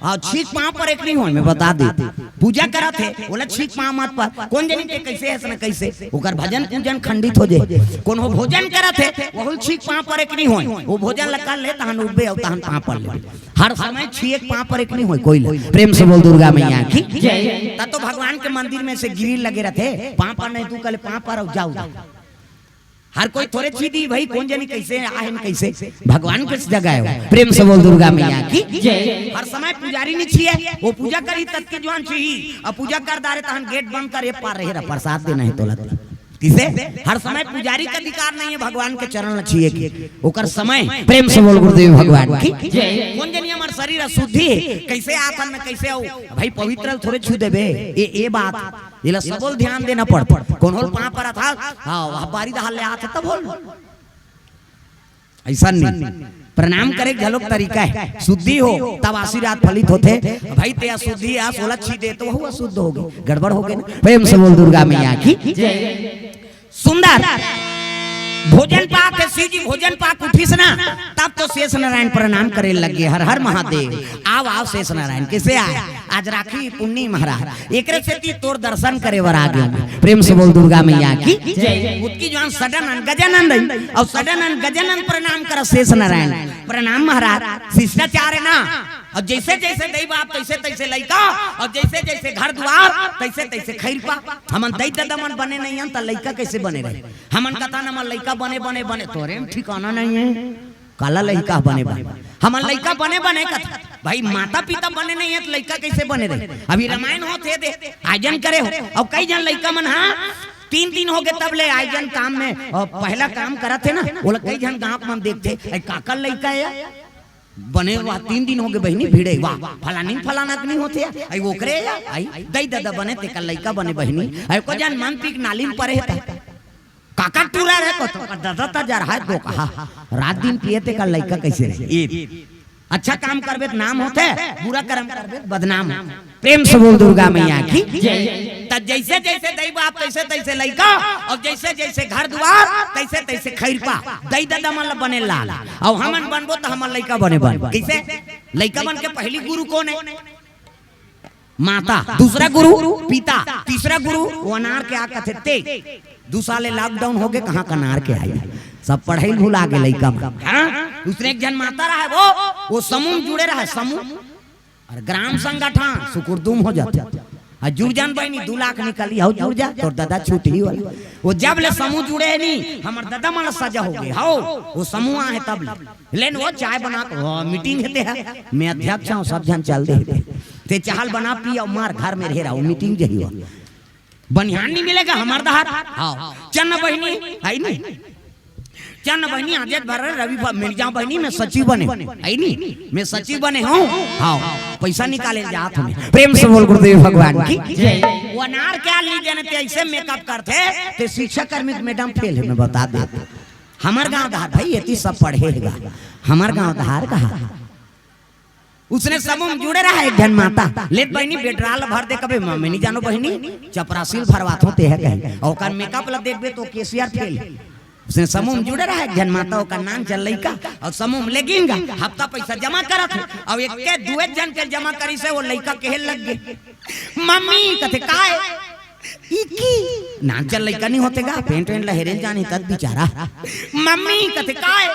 आ, छींक पांव परे के नहीं होय, मैं बता देत। पूजा करत हे, ओला छींक पांव मत पर। कोन जनी के कैसे हे, अइसना कैसे, ओकर भजन पूजन खंडित हो जाय। कोनो भोजन करत हे, वहू छींक पांव परे के नहीं होय, वो भोजन ल कर ले, तहन उठबे अउ तहन पांव पर ले। हर समय छींक पांव परे के नहीं होय कोई ला। प्रेम से बोल दुर्गा मैया की। त तो भगवान के मंदिर में से ग्रिल लगे रथे, पांव पर नहीं तू कले पांव पर अउ जाऊ। हर कोई थोरे छींक दी भाई, कोन जनी कैसे आहे न कैसे, भगवान के जगह हे। प्रेम से बोल दुर्गा मैया की। हर समय पुजारी नहीं छींके, वो पूजा करी तब के जुवार छींकही, अउ पूजा कर डारे तहन गेट बंद करे पार रहे रह, प्रसाद देना हे तोला। किसे? हर समय पुजारी के अधिकार नहीं हे भगवान के चरण ल छींके के। ओकर समय। प्रेम से बोल गुरुदेव भगवान की। कोन जनी हमर शरीर अशुद्धि हे, कैसे आथन में कैसे आऊ? भाई पवित्र ल थोरे छू देबे। ए, ए बात, एला सबो ल ध्यान देना पड़थे। कोनो ल पांव परत हस, हाँ, वह बारी दहाल ले आथे तब होल। अइसन नहीं। प्रणाम करे के घलोक तरीका हे। शुद्धि हो, तब आशीर्वाद फलित होथे। भाई, ते अशुद्धि हे, ओला छींक दे, त वहू अशुद्ध होगे, गड़बड़ होगे ना। प्रेम से बोल दुर्गा मैया की। सुंदर। भोजन पाके, शिव जी भोजन पाके उठिस ना, तब तो शेष नारायण प्रणाम करे लगे, हर हर महादेव। आव, आव शेष नारायण, कैसे आय? आज राखी पुन्नी महाराज, एकरे सेती तोर दर्शन करे बर आ गेंव। प्रेम से बोल दुर्गा मैया की। ओतकी जुवार सडन अन गजानन रही, अउ सडन अन गजानन प्रणाम करत शेष नारायण। प्रणाम महाराज, शिष्टाचार हे ना। अउ जइसे जइसे दई बाप तइसे तइसे लइका, अउ जइसे जइसे घर दुवार तइसे तइसे खइरपा। हमन दई ददा मन बने नहीं हन त लइका कैसे बने रही? हमन कथन हमर लइका बने बने बने, तोरे म ठिकाना नहीं हे। काला लइका बने बने। हमर लइका बने बने कथे। भाई, माता पिता बने नहीं हे त लइका कैसे बने रही? अभी रामायण होत हे दे, आयोजन करे हो। अउ कई झन लइका मन, हाँ, तीन दिन होगे तब ले आयोजन काम में, अ, पहला काम करत हे ना, ओला कई झन गांव मन देखथे, "ए, काकर लइका हे या?" बने, "वाह, तीन दिन होगे बहिनी, भिड़े, वाह, फलानी फलाना के नहीं होथे या, ए, ओकरे या, ए, दई ददा बने, तेकर लइका बने बहिनी, ए, को झन मन पीक नाली में परे हे त।" काकर टूरा रहे को तो, ददा त जरहा हे तो कहा, रात दिन पिए तेकर लइका कैसे रहे? ए, अच्छा काम करबे त नाम होथे, बुरा कर्म करबे त बदनाम होथे। प्रेम से बोल दुर्गा मैया की। त जइसे जइसे दई बाप तइसे तइसे लइका, अउ जइसे जइसे घर दुवार तइसे तइसे खइरपा। दई ददा मन ल बने लाल, अउ हमन बनबो त हमर लइका बने बन। कैसे? लइका मन के पहली गुरु कोन हे? माता, दूसरा गुरु पिता, तीसरा गुरु वो अनार के आ कथे ते, दू साल ले lockdown होगे, कहाँ का अनार के आही, सब पढ़ई भुला गे लइका मन। हाँ? दूसरे एक झन माता रहे वो, वो समूह में जुड़े रहे, समूह अउ ग्राम संगठन सुकुरदुम हो जाथे। अउ जुड़ जान बहिनी, दू लाख निकली, हव जुड़ जा, तोर ददा छूटही वाला। वो जब ले समूह जुड़े हे नी, हमर ददा मन सजा होगे, हव, वो समूह आहे तब ले। लेन वो चाय बना के, वो meeting हे ते हे, मैं अध्यक्ष हूँ, सब झन चल दे हे। ते चाह ल बना पी अउ मार घर में रहे रहा, वो meeting जही हो। बनिहान नहीं मिलेगा हमर डहर। हाँ, चन्न बहिनी, हे नी? चन्न बहिनी, आदेश भर रहे, रवि भा-, मिल जाओ बहिनी, मैं सचिव बने हूँ। हे नी? मैं सचिव बने हूँ। हाँ, पैसा निकाले जात हूँ मैं। प्रेम से बोल गुरुदेव भगवान की। वो अनार क्या ली देने ते ऐसे makeup करथे, ते शिक्षा कर्मी के madam fail हे, मैं बता दे। हमर गांव डहर भाई, एती सब पढ़े हे गा। हमर गांव डहर कहा उसने समूह में जुड़े रहा एक झन माता। "ले बहिनी, बेडराल भर दे।" कबे, "मैं नहीं जानो बहिनी, चपरासी ल भरवाथों तेह कहीं।" अउ ओकर मेकअप ला देखबे तो केसियर फेल। उसने समूह में जुड़े रहा एक झन माता, ओकर नान चल लइका, अउ समूह में लेगिन गा, हफ्ता पैसा जमा करत हे, अउ एक के दुए झन के जमा करिस हे, वो लइका कहे लग गे, "मम्मी," कथे, "काय?" "इकी।" नान चल लइका नहीं होथे गा, पेंट वेंट ला हेरे ल जानी तब बिचारा। "मम्मी," कथे, "काय?"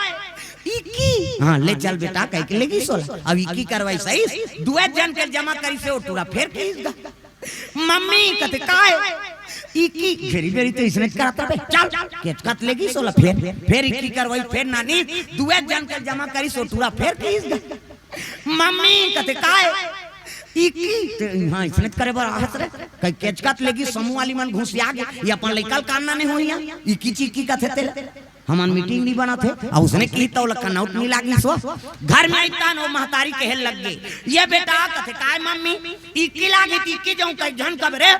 "इकी।" "हाँ, ले चल बेटा," कहिके लेगिस ओला। अब इकी करवाइस हे, दुए झन के जमा करिस हे, वो टूरा फेर कहिस गा। "मम्मी," कथे, "काय?" "इकी।" घेरी बेरी तो इसने करत रहे, "चल।" केचकत लेगिस ओला, फेर, फेर इकी करवाइस, फेर नानी दुए झन के जमा करिस, वो टूरा फेर कहिस गा। "मम्मी," कथे, "काय?" "इकी।" ते हाँ, इसने करे बर आहत रहे, कहीं केचकत लेगिस, समूह वाली मन घुसिया गे, ये अपन लइका ल काम ना नहीं होइया, इकी चिकी कथे तेला। हमन मीटिंग नहीं बनत हे, अउ उसने कही त ओला कनौत नहीं लागिस वो। घर में आइस तहान वो महतारी कहे लग गे, "ये बेटा," कथे, "काय मम्मी?" "इकी लागी त इकी जाऊं कहि झन कबे रे।"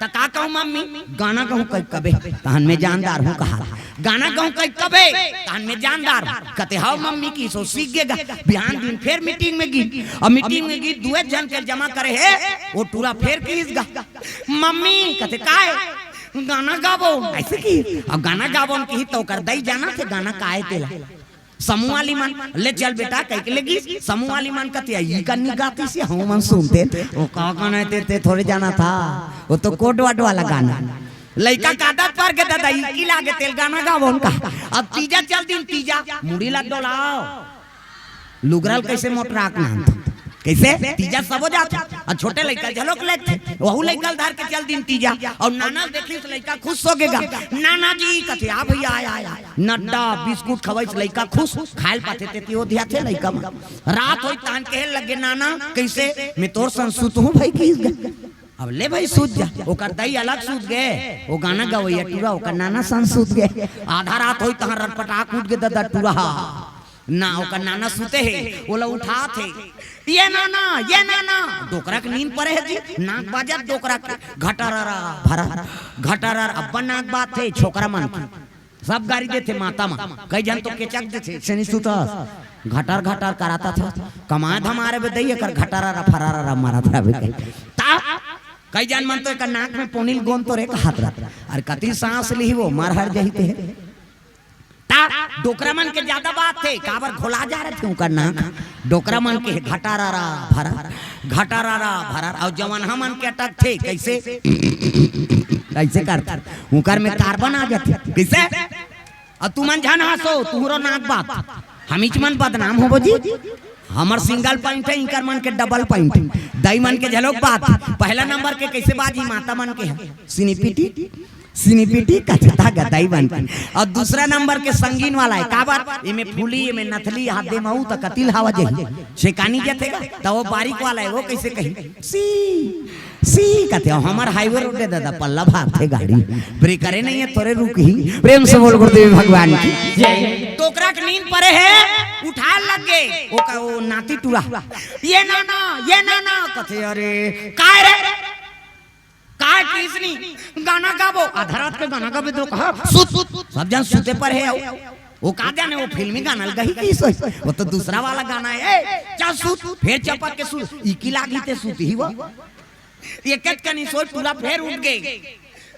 "त का कहूं मम्मी?" "गाना गाहूं कहि कबे, तहन में जानदार हूं कहा।" "गाना गाहूं कहि कबे, तहन में जानदार हूं।" कथे, "हव मम्मी," कहिस ओ सीख गे गा। बिहान दिन फेर मीटिंग में गिस, अउ मीटिंग में गिस, दुए झन के जमा करे हे, वो टूरा फेर कहिस गा, "मम्मी," कथे, "काय?" "गाना गाबो।" अइसे कहिस, अब गाना गाबो कहिस त ओकर दई जानथे गाना काय तेला। समूह वाली मन, "ले चल बेटा," कहिके लेगिस। समूह वाली मन कथे, "इही कनी गातिस हे, हमन सुनतेन।" "वो का गाना हे ते, ते थोरे जानथस, वो तो कोड वर्ड वाला गाना।" लइका का आदत पर गे ददा, इकी लागे तेला गाना गाबो कहा। अब तीजा चल दिन, तीजा मुड़ी ला डोलाव, लुगरा ल कइसे मोटराक नानथे, कइसे तीजा सबो जाथे। अउ छोटे लइका ल घलोक लेगथे, वहू लइका ल धर के चल दिन तीजा। अउ नाना ल देखिस त लइका खुश हो गे गा। "नाना जी," कथे, "आ भइया, आ, आ, आ।" नड्डा बिस्कुट खवाइस, लइका खुश, खाय ल पाथे तेती ओधियाथे लइका मन। रात होइस तहन कहे लगे, "नाना, कइसे?" "मैं तोर संग सुतहूं भई," कहिस गा। "अब ले भई सुत जा।" ओकर दई अलग सुत गे, वो गाना गवइया टूरा, ओकर नाना संग सुत गे। आधा रात होइस तहन रटपटाक उठ गे ददा टूरा। ना, ओकर नाना सुते हे, ओला उठाथे। "ये नाना, ये नाना।" डोकरा के नींद परे हे जी, नाक बाजत डोकरा के, घटररा भरर, घटरर अब्बड़ नाक बाजथे छोकरा मन के। सब गारी देथे माता मन, कई झन तो केचक देथे, "से नहीं सुतस, घटर घटर कराथस, कमाए धमाए बर दई, एकर घटररा फरररा मारत रहिबे।" ता कई झन मन तो एकर नाक में पोनी ल गोंद तो रे कहत रहिथे, अरे कति सांस लिही वो, मर हर जही ते। ता डोकरा मन के जादा बाजथे, काबर घोला जा रहिथे उंकर नाक। डोकरा मन के घटारारा भरर, घटारारा भरर, अउ जवनहा मन के अटकथे, कइसे? कइसे करथे? उंकर में कार्बन आ जाथे, कइसे? अउ तुमन झन हंसो, तुंहरो नाक बाजथे, हमीच मन बदनाम होबो जी। हमर सिंगल पॉइंट हे, इंकर मन के डबल पॉइंट हे। दई मन के झलोक बाजथे, पहला नंबर के कइसे बाजही माता मन के ह? सिनीपिटी, सिनीपिटी कथता गदई बन के। अउ दूसरा नंबर के संगीन वाला हे, काबर? एमे फूली, एमे नथली, हाथ दे महू त कतिल हवा जही। छेकानी जथे गा, त वो बारीक वाला हे, वो कइसे कही? सी, सी कथे, अउ हमर हाईवे रोड हे ददा, पल्ला भागथे गाड़ी। ब्रेकरे नहीं हे, थोरे रुकही। प्रेम से बोल गुरुदेव भगवान की जय। डोकरा के नींद परे हे, उठाय लग गे। वो का, वो नाती टूरा, "ये नाना, ये नाना," कथे, "अरे, काय रे?" काय किसनी गाना गाबो, आधा रात के गाना गाबे तो कहा, "सुत, सुत।" सब झन सुते परे हे। अउ वो का जाने, वो फिल्मी गाना ल गही किस होही, वो तो दूसरा वाला गाना हे। "ए, चल सुत।" फेर चपक के सुत, इकी लागी ते सुत ही वो। एकेच कनी सोच टूरा फेर उठ गे।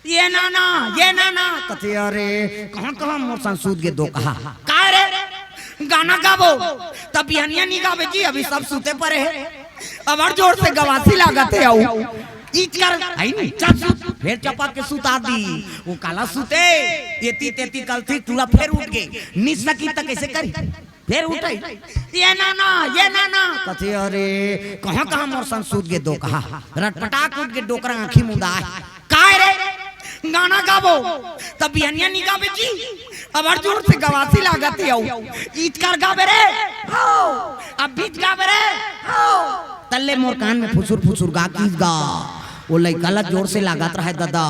"ये नाना, ये नाना," कथे, "अरे, कहाँ, कहाँ मोर संग सुत गे दोकहा?" "काय रे?" "गाना गाबो।" "तब बिहनिया नी गाबे जी, अभी सब सुते परे हे।" अब्बड़ जोर से गवासी लागत हे, अउ इचकर, "आई नी, चल सुत।" फेर चपक के सुता दिस। वो काला सुते, एती तेती कलथी, टूरा फेर उठ गे। नी सकी त कइसे करही? फेर उठे, "ये नाना, ये नाना।" कथे, "अरे, कहाँ, कहाँ मोर संग सुत गे दोकहा?" रटपटाक उठ गे, डोकरा आँखी मुंदाय। "काय रे?" "गाना गाबो।" "तब बिहनिया नी गाबे जी, अब्बड़ जोर से गवासी लागत हे।" "अउ इचकर गाबे रे?" "हव।" "अब बीच गाबे रे?" "हव।" तल्ले मोर कान में फुसुर फुसुर गा किस गा। वो लइका ला जोर से लागत रहय ददा।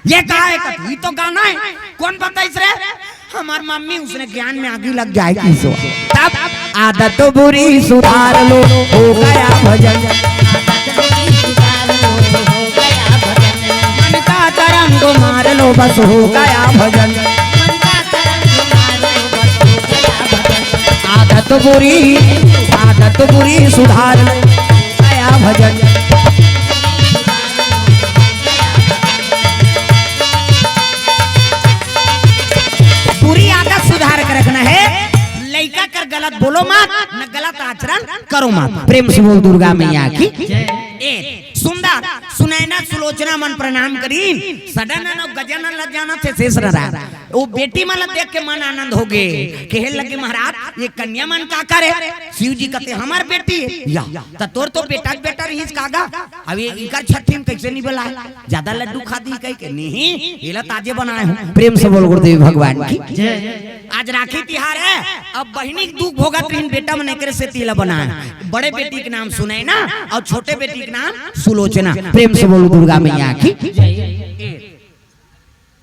"ये का हे?" कथे, "ई तो गाना हे।" "कोन बताइस रे?" "हमर मम्मी, उसने ज्ञान में आगी लग जाए किस वो।" तब आदत तो बुरी सुधार लो, हो गया भजन। मन का करम को मार लो, बस हो गया भजन। आदत बुरी तो बुरी सुधार ले, आया भजन। बुरी आदत सुधार के रखना है। लइका कर गलत बोलो मत, न गलत आचरण करो मत। प्रेम से बोल दुर्गा मैया की। ए, सुंदर सुनैना सुलोचना मन प्रणाम करीन। सडन अउ गजानन ल जानथे शेष नारायण। ओ बेटी मन ल देख के मन आनंद हो गे। कहे लगे, महाराज, ये कन्या मन का करे? शिव जी कथे, हमर बेटी हे। या, त तोर तो बेटा के बेटा रहिस कागा। अब ये इकर छठी में कैसे नहीं बुलाए? ज्यादा लड्डू खा दी कह के, नहीं, ये ला ताजे बनाए हूँ। प्रेम से बोल गुरुदेव भगवान की। आज राखी तिहार है, अब बहिनी के दुख भोगत रहिन, बेटा मन एकरे से तिला बनाए। बड़े बेटी के नाम सुनैना अउ छोटे बेटी के नाम सुलोचना। प्रेम से बोलो दुर्गा मैया की।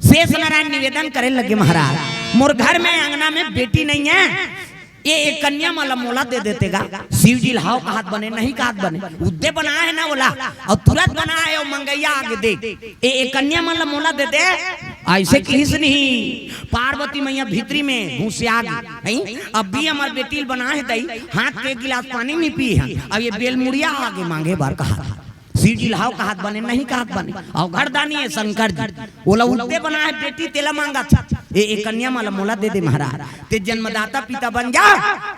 शेष नारायण निवेदन करे लगे, महाराज, मोर घर में अंगना में बेटी नहीं है, ये एक कन्या मन ल मोला दे देते गा। शिव जी ल हाव कहत बने, नहीं कहत बने, उद्दे बनाए हे ना ओला, अउ तुरंत बनाए हे, अउ मंगैया आगे दे, ये एक कन्या मन ल मोला दे दे। ऐसे किहिस नहीं, पार्वती मैया भीतरी में घुसिया गे, नहीं, अब भी हमर बेटी ल बनाए हे दई, हाथ के एक गिलास पानी नहीं पी हे, अब ये बेलमुड़िया आगे मांगे बर कहा। शिव जी ल हाव कहत बने, नहीं कहत बने। अउ घरदानी हे शंकर जी, ओला उल्टे बनाए बेटी, तेला मांगत हे, ए, ए कन्या मन ल मोला दे दे महाराज, ते जन्मदाता पिता बन जा,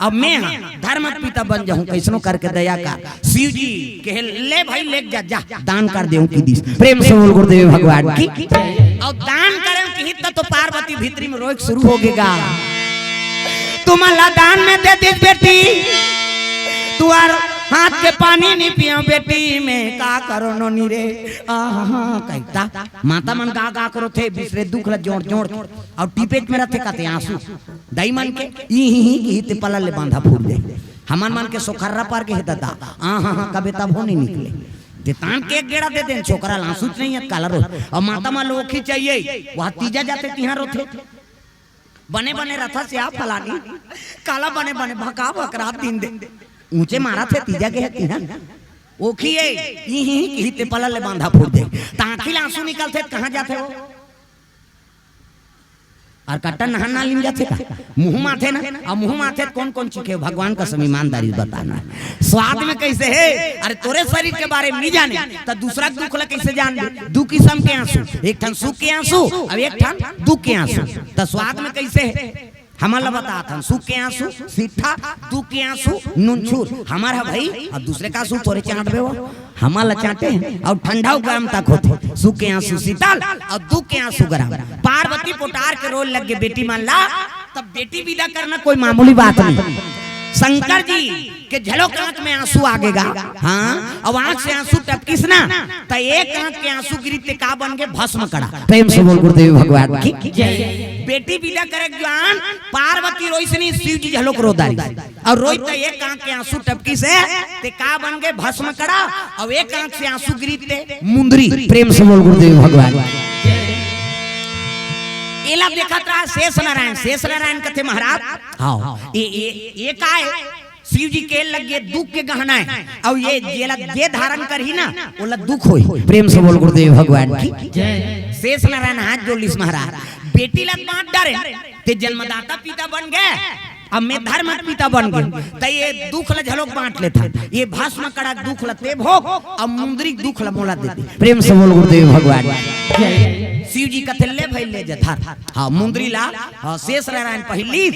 अब मैं हा धर्म पिता बन जाहूं, कैसनो करके दया कर। शिव जी कहे, ले भाई, ले जा, जा, दान कर देहूं कि दिस। प्रेम से बोल गुरुदेव भगवान की। अउ दान करे कि हित तो पार्वती भीतरी में रोए के शुरू हो गेगा। तुमन ला दान में दे दिस बेटी, तुहर हाथ के पानी नहीं पिया बेटी, मैं का करो नोनी रे। आहा, कहता माता मन गा गा करो थे, बिसरे दुख ला जोड़ जोड़ के, अउ टिपेट में रहते कहते आंसू। दाई मन के ई ही ही की ते पलल ले बांधा फूट जाए। हमन मन के सोखर्रा पर के हे दादा, आहा हा कबे तब हो नहीं निकले। ते तान के एक गेड़ा दे देन, छोकरा ला आंसू नहीं है, काला रो। अउ माता मन ल ओखी चाहिए, वह तीजा जाते तिहां रोथे। बने बने रथा से आ फलानी, काला बने बने भका भकरा दिन दे। ऊंचे मारा थे तीजा के हे तिहां। ओखी ए, ई ही की ते पलल ले बांधा फूट दे। तांखी ला आंसू निकलथे, कहां जाथे वो? अउ कट्टा नहा ना लीन जाथे का? मुंह माथे ना, अउ मुंह माथे त कौन कौन चीखे? भगवान कसम ईमानदारी बताना। स्वाद में कैसे हे? अरे तोरे शरीर के बारे में नहीं जाने, त दूसरा के दुख ला कैसे जान ले? दू किसम के आंसू, एक ठन सुख के आंसू, अउ एक ठन दुख के आंसू। त स्वाद में कैसे हे? हमन ला बतात हन, सुख के आंसू सीठा, दुख के आंसू नूनछूर। हमर ह भाई, अउ दूसरे का आंसू थोरे चांटबे वो, हमन ला चांटे हे। अउ ठंडा अउ गरम तक होथे, सुख के आंसू शीतल अउ दुख के आंसू गरम। पार्वती पोटार के रोए लग गे बेटी मन ला, तब बेटी विदा करना कोई मामूली बात नहीं। शंकर जी के झलोक आंख में आंसू आ गेगा, हाँ, अउ आंख से आंसू टपकिस ना, त एक आंख के आंसू गिरी ते का बन गे? भस्म कड़ा। प्रेम से बोल गुरुदेव भगवान की। बेटी विदा करे के जुआन पार्वती रोइस नहीं, शिव जी झलोक रो डारिस। अउ रोइस त एक आंख के आंसू टपकिस हे, ते का बन गे? भस्म कड़ा। अउ एक आंख से आंसू गिरी ते मुंदरी। प्रेम से बोल गुरुदेव भगवान। एला देखत रहा शेष नारायण। शेष नारायण कथे महाराज, हाँ, ये, ये, ये का हे? शिव जी के लगे दुख के गहना हे, अउ ये जेला जे धारण करही ना, ओला दुख होही। प्रेम से बोल गुरुदेव भगवान की। शेष नारायण हाथ जोड़ लिस महाराज, बेटी ला बांट डारे, ते जन्मदाता पिता बन गे, अब मैं धर्म पिता बन गे, त ये दुख ला झलोक बांट लेथन। ये भस्म कड़ा दुख ला ते भोग, अउ मुंदरी दुख ला मोला दे दे। प्रेम से बोल गुरुदेव भगवान। शिव जी कथे, ले भाई, ले जा धर। हाँ, मुंदरी ला, हाँ, शेष नारायण पहिली,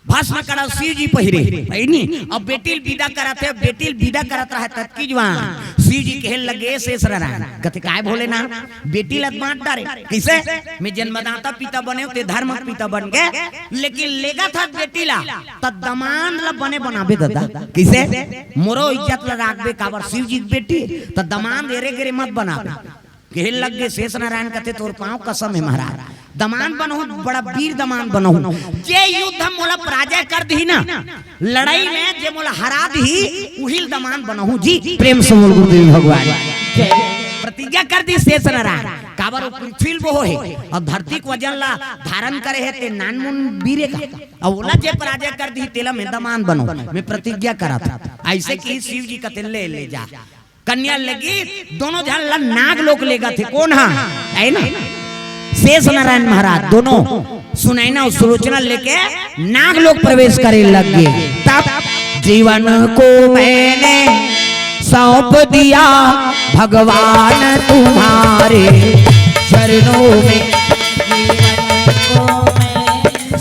भस्म कड़ा शिव जी पहिरे, है नी? अब बेटी ल विदा करत हे, बेटी ल विदा करत रहा ततकी जुआन शिव जी कहे लगे, शेष नारायण कथे, काय भोलेनाथ, बेटी ल बांट डारे, कैसे? मैं जन्मदाता पिता बने हों, ते धर्म पिता बन गे, लेकिन लेगत हस बेटी ला, त दमांद ला बने बनाबे दादा, कैसे? मोरो इज्जत ला राखबे, काबर शिव जी के बेटी, त दमांद एरे गेरे मत बनाबे। कहे लग गे शेष नारायण कथे, तोर पांव कसम हे महाराज, दमांद बनहूं, बड़ा वीर दमांद बनहूं। जे युद्ध मोला पराजय कर दिही ना, लड़ाई में जे मोला हरा दिही, उही ल दमांद बनहूं जी। प्रेम से बोल गुरुदेव भगवान। प्रतिज्ञा कर दिस शेष नारायण, काबर वो पृथ्वी ल बोहे हे, अउ धरती के वजन ला धारण करे हे, ते नानमुन वीर ए का, अउ ओला जे पराजय कर दिही, तेला मैं दमांद बनहूं, मैं प्रतिज्ञा करत हंव। ऐसे कि शिव जी कथे, ले, ले जा। कन्या लगी, दोनों झन ला नाग लोक लेगथे। कोन हा? है ना? शेष नारायण महाराज दोनों सुनैना अउ सुलोचना लेके नाग लोक प्रवेश करे लग गे। तब जीवन को मैंने सौंप दिया भगवान तुम्हारे चरणों में।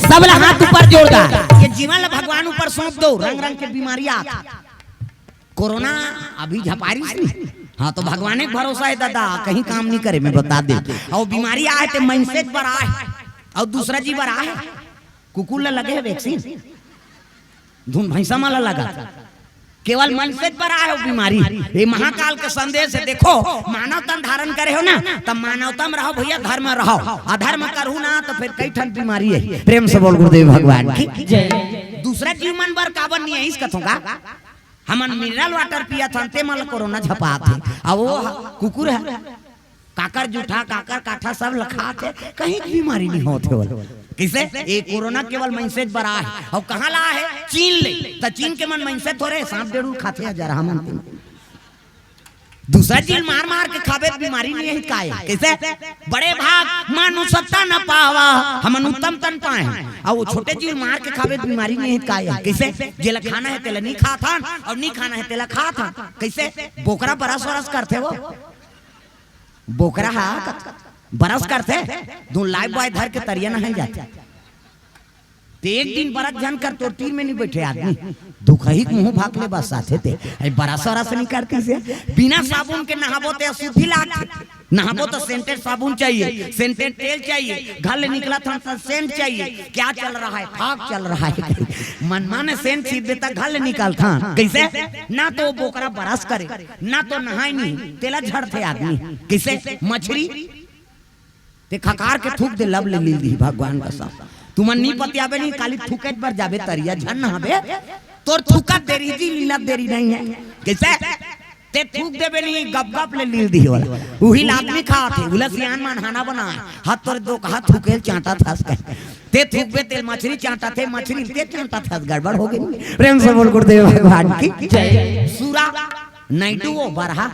सब ला हाथ ऊपर जोरदार। ये जीवन ला भगवान ऊपर सौंप दो। रंग रंग के बीमारी आत, कोरोना अभी झपारिस नहीं। हाँ, तो भगवान के भरोसा है दादा, कहीं काम नहीं करे, मैं बता दे। और बीमारी आए ते मनसे बर आए, और दूसरा जी बर आए, कुकुर ला लगे है वैक्सीन, धुन भैंसा मन ला लगा। केवल मनसे बर आए हो बीमारी। ये महाकाल के संदेश है। देखो, मानव तन धारण करे हो ना, तब मानवता में रहो भैया, धर्म रहो। अधर्म करू ना तो फिर कई ठन बीमारी है। प्रेम से बोल गुरुदेव भगवान की। जय। दूसरा जीव मन बर काबर नहीं है, इस कथों का। हमन मिनरल वाटर पियत हन, ते मन ल कोरोना झपात हे। अब वो ह-, कुकुर है, काकर जूठा, काकर काठा सब ल खात हे, कहीं बीमारी नहीं होत हे ओला। किसे? ये कोरोना केवल मनसे बर आए हे। और कहाँ ला हे? चीन ले। त चीन के मन मनसे थोरे, सांप डेड़ू खाथे हजार हमन के। दूसरा चीज मार मार के खाबे त बीमारी नहीं है काय? किसे? बड़े भाग मानुषता न पावा, हमन उत्तम तन पाए हैं। और वो छोटे चीज मार के खाबे त बीमारी नहीं है काय? किसे? जेला खाना है तेला नहीं खात हन, और नहीं खाना है तेला खात हन। किसे? बोकरा बरस वरस करथे वो। बोकरा हा बरस करथे, दो लाइफ बॉय धर के तरिया नहाए जाथे। ते एक दिन बरस झन कर, तोर तीर में नहीं बैठे आदमी, दुखही के मुंह भाग ले बस आथे ते। अरे बरस वरस नहीं करती से, बिना साबुन के नहाबो ते अशुद्धि लागथे। नहाबो तो सेंटेड साबुन चाहिए, सेंटेड तेल चाहिए, घर ले निकलत हन तो सेंट चाहिए। क्या चल रहा है? फाग चल रहा है। मनमाने सेंट सीध देता, घर ले निकलत हन। कैसे? ना तो बोकरा बरस करे, ना तो नहाए नहीं, तेला झड़थे आदमी। किसे? मछरी। ते खकार के थूक दे, लब ले लील दिही भगवान कसम। तुमन नी पतियाबे नहीं, काली थूके बर जाबे तरिया, झन नहाबे, तोर थूकत देरी जी, लीलत देरी नहीं है। किसे? ते थूक देबे नहीं, गप गप ले लील दिही ओला। उही ला आदमी खात हे, उला सियान मन हाना बनाए। हाथ तोर दो कहा थूकेल चांटा थस कहे। ते थूकबे तेल मछरी चांटा थे, मछरी ते चांटा थस, गड़बड़ हो गई। प्रेम से बोल गुरुदेव भगवान की जय। सूरा नाइडू वो बरहा।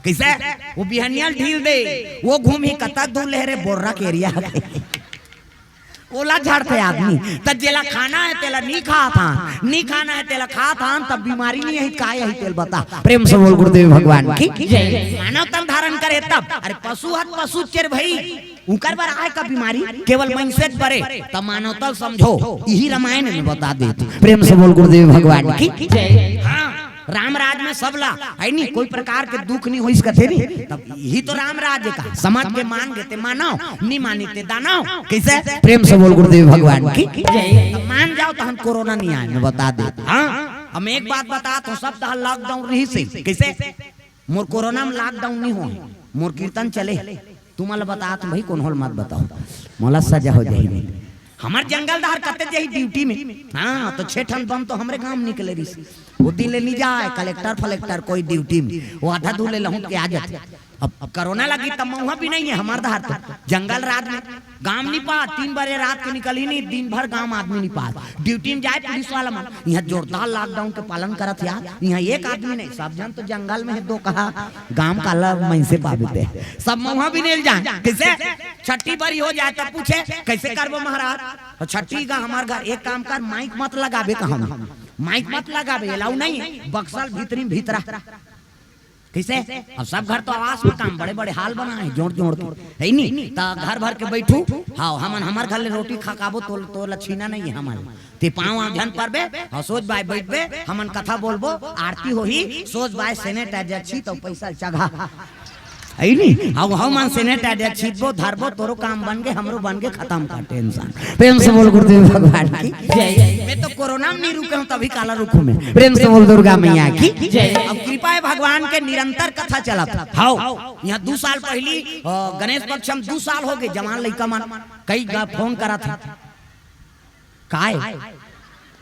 किसे? वो बिहनिया ल ढील दे, वो घूमही कतक दूर ले रे बोर्रा के एरिया। ओला झड़थे आदमी। त जेला खाना है तेला नी खात हन, नी खाना है तेला खात हन, तब बीमारी नहीं है, काय है तेल बता। प्रेम से बोल गुरुदेव भगवान की। मानव तन धारण करे तब। अरे पशु हत पशु चेर भाई, उकर बर आए का बीमारी? केवल मनसे बरे। त मानवता समझो, यही रामायण में बता देते। प्रेम से बोल गुरुदेव भगवान की। हाँ, राम राज में सब ला है नी, कोई प्रकार के दुख नहीं होइस कथे नी। तब यही तो राम राज का, समझ के मान गे ते मानव, नी मानी ते दानव। कैसे? प्रेम से बोल गुरुदेव भगवान की। तब मान जाओ तो हम कोरोना नहीं आए, मैं बता देता। हाँ, हम एक बात बतात हूँ, सब तहां लॉकडाउन रहिसे। कैसे? मोर कोरोना में लॉकडाउन नहीं हो, मोर कीर्तन चले। तुमन ल बतात हूँ भाई, कोनो ल मत बताओ, मोला सजा हो जाही नहीं। हमर जंगल डहर कते जाही ड्यूटी में। हाँ, तो छह ठन बम तो हमरे गांव में निकले रहिस। वो दिन ले नहीं जाए कलेक्टर फलेक्टर कोई ड्यूटी में, वो आधा दूर ले लहुट के आ जाथे। अब, अब कोरोना लगी तब मउहा भी नहीं है हमर डहर तो। जंगल रात में गांव नहीं पात, तीन बजे रात के निकल ही नहीं, दिन भर गांव आदमी नहीं पात। ड्यूटी में जाए पुलिस वाला मन, यहाँ जोरदार लॉकडाउन के पालन करत यार, यहाँ एक आदमी नहीं, सब झन तो जंगल में है, दो कहा गांव काला मनसे पाबे ते। सब मउहा भी नहीं जाए। किसे? छट्ठी बरी हो जाए तब पूछे, "कैसे करबो महाराज?" तो छट्ठी का हमार घर, एक काम कर, माइक मत लगाबे कहूँ, माइक मत लगाबे, अलाउ नहीं है, बक्सा ल भीतरी में भीतरा। किसे? अब सब घर तो आवास में काम, बड़े बड़े हाल बनाए हैं, जोड़ जोड़ के, है नी? त घर भर के बैठू, हाँ, हमन हमर घर ले रोटी खा काबो, तो, तो लछीना नहीं है हमारे। ते पाँव आँव झन परबे, हाँ, सोच बाय बैठबे, हमन कथा बोलबो, आरती होही, सोच बाय सेनेटाइजर छी तो पैसा चघा। है नी? हाँ, हमन सेनेटाइजर छीटबो, धरबो, तोरो काम बन गे, हमरो बन गे, खत्म कर टेंशन। प्रेम से बोल गुरुदेव भगवान की जय। मैं तो कोरोना में नहीं रुके हूँ, तभी काला रुकू मैं। प्रेम से बोल दुर्गा मैया की जय। अब कृपा है भगवान के, निरंतर कथा चलत। हाँ, यहाँ दू साल पहली, अ, गणेश पक्ष में दू साल हो गए, जवान लइका मन कई गा फोन करत हे। काय?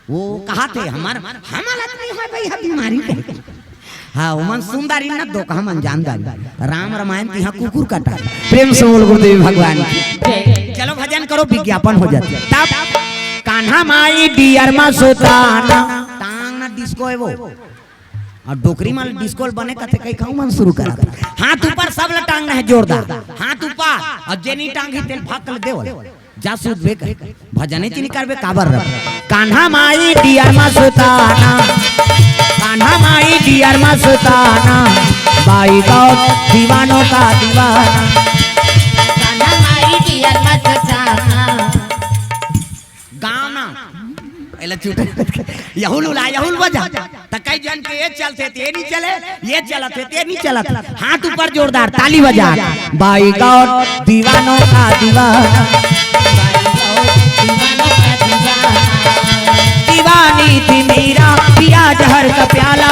वो कहा थे हमर, हमर आदमी है भाई, हम बीमारी के। हाँ, ओमन सुंदर ही ना दो कहा मन जानदारी। राम रामायण तिहा कुकुर काटा। प्रेम से बोल गुरुदेव भगवान की। चलो भजन करो, विज्ञापन हो जाते। तब कान्हा माई डियर मा सुताना। टांग ना डिस्को है वो। और डोकरी मन डिस्को ल बने कथे कई खाऊ मन शुरू करा। हाथ ऊपर, सब ल टांगना है जोरदार। हाथ ऊपर, और जे नहीं टांगी तेल भाग कर देवल। जा सूद बे कर। भजने च नहीं करबे काबर रब। कान्हा माई डियर मस्ताना, कान्हा माई डियर मस्ताना, बाई गौर दीवानों का दीवाना। कान्हा माई डियर मस्ताना। गाँव ना, एला चुटे, यहुल उला, यहुल बजा। त कई झन के ये चलथे, ते नहीं चले, ये चलत हे, ते नहीं चलत। हाथ ऊपर जोरदार, ताली बजा। बाई गौर दीवानों का दीवाना। दीवानी थी मीरा, पिया जहर का प्याला।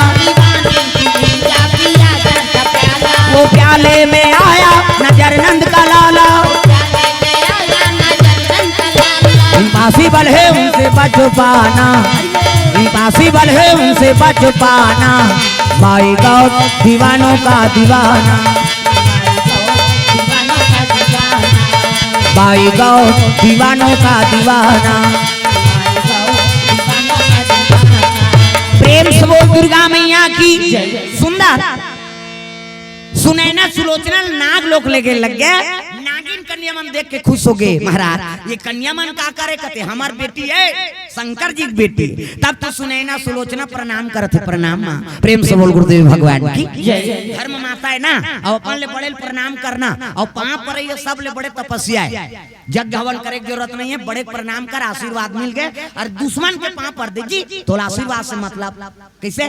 वो प्याले में आया नजर नंद का लाला। इम्पॉसिबल है उनसे बच पाना, इम्पॉसिबल है उनसे बच पाना। बाई गौर दीवानों का दीवाना, बाई गौर दीवानों का दीवाना। प्रेम से बोल दुर्गा मैया की। सुंदर सुनैना सुलोचना नाग लोक लेगे लग गे। नागिन कन्या मन देख के खुश हो गे, महाराज ये कन्या मन का करे, कथे हमर बेटी है, शंकर जी की बेटी। तब तो सुनैना सुलोचना प्रणाम करत हे, प्रणाम माँ। प्रेम से बोल गुरुदेव भगवान की। धर्म माता है ना, अउ अपन ले बड़े ल प्रणाम करना, अउ पाँव परई ये सब ले बड़े तपस्या है। यज्ञ हवन करे के जरूरत नहीं है, बड़े के प्रणाम कर, आशीर्वाद मिल गे। अउ दुश्मन के पाँव पर दे जी, तोला आशीर्वाद से मतलब। कैसे?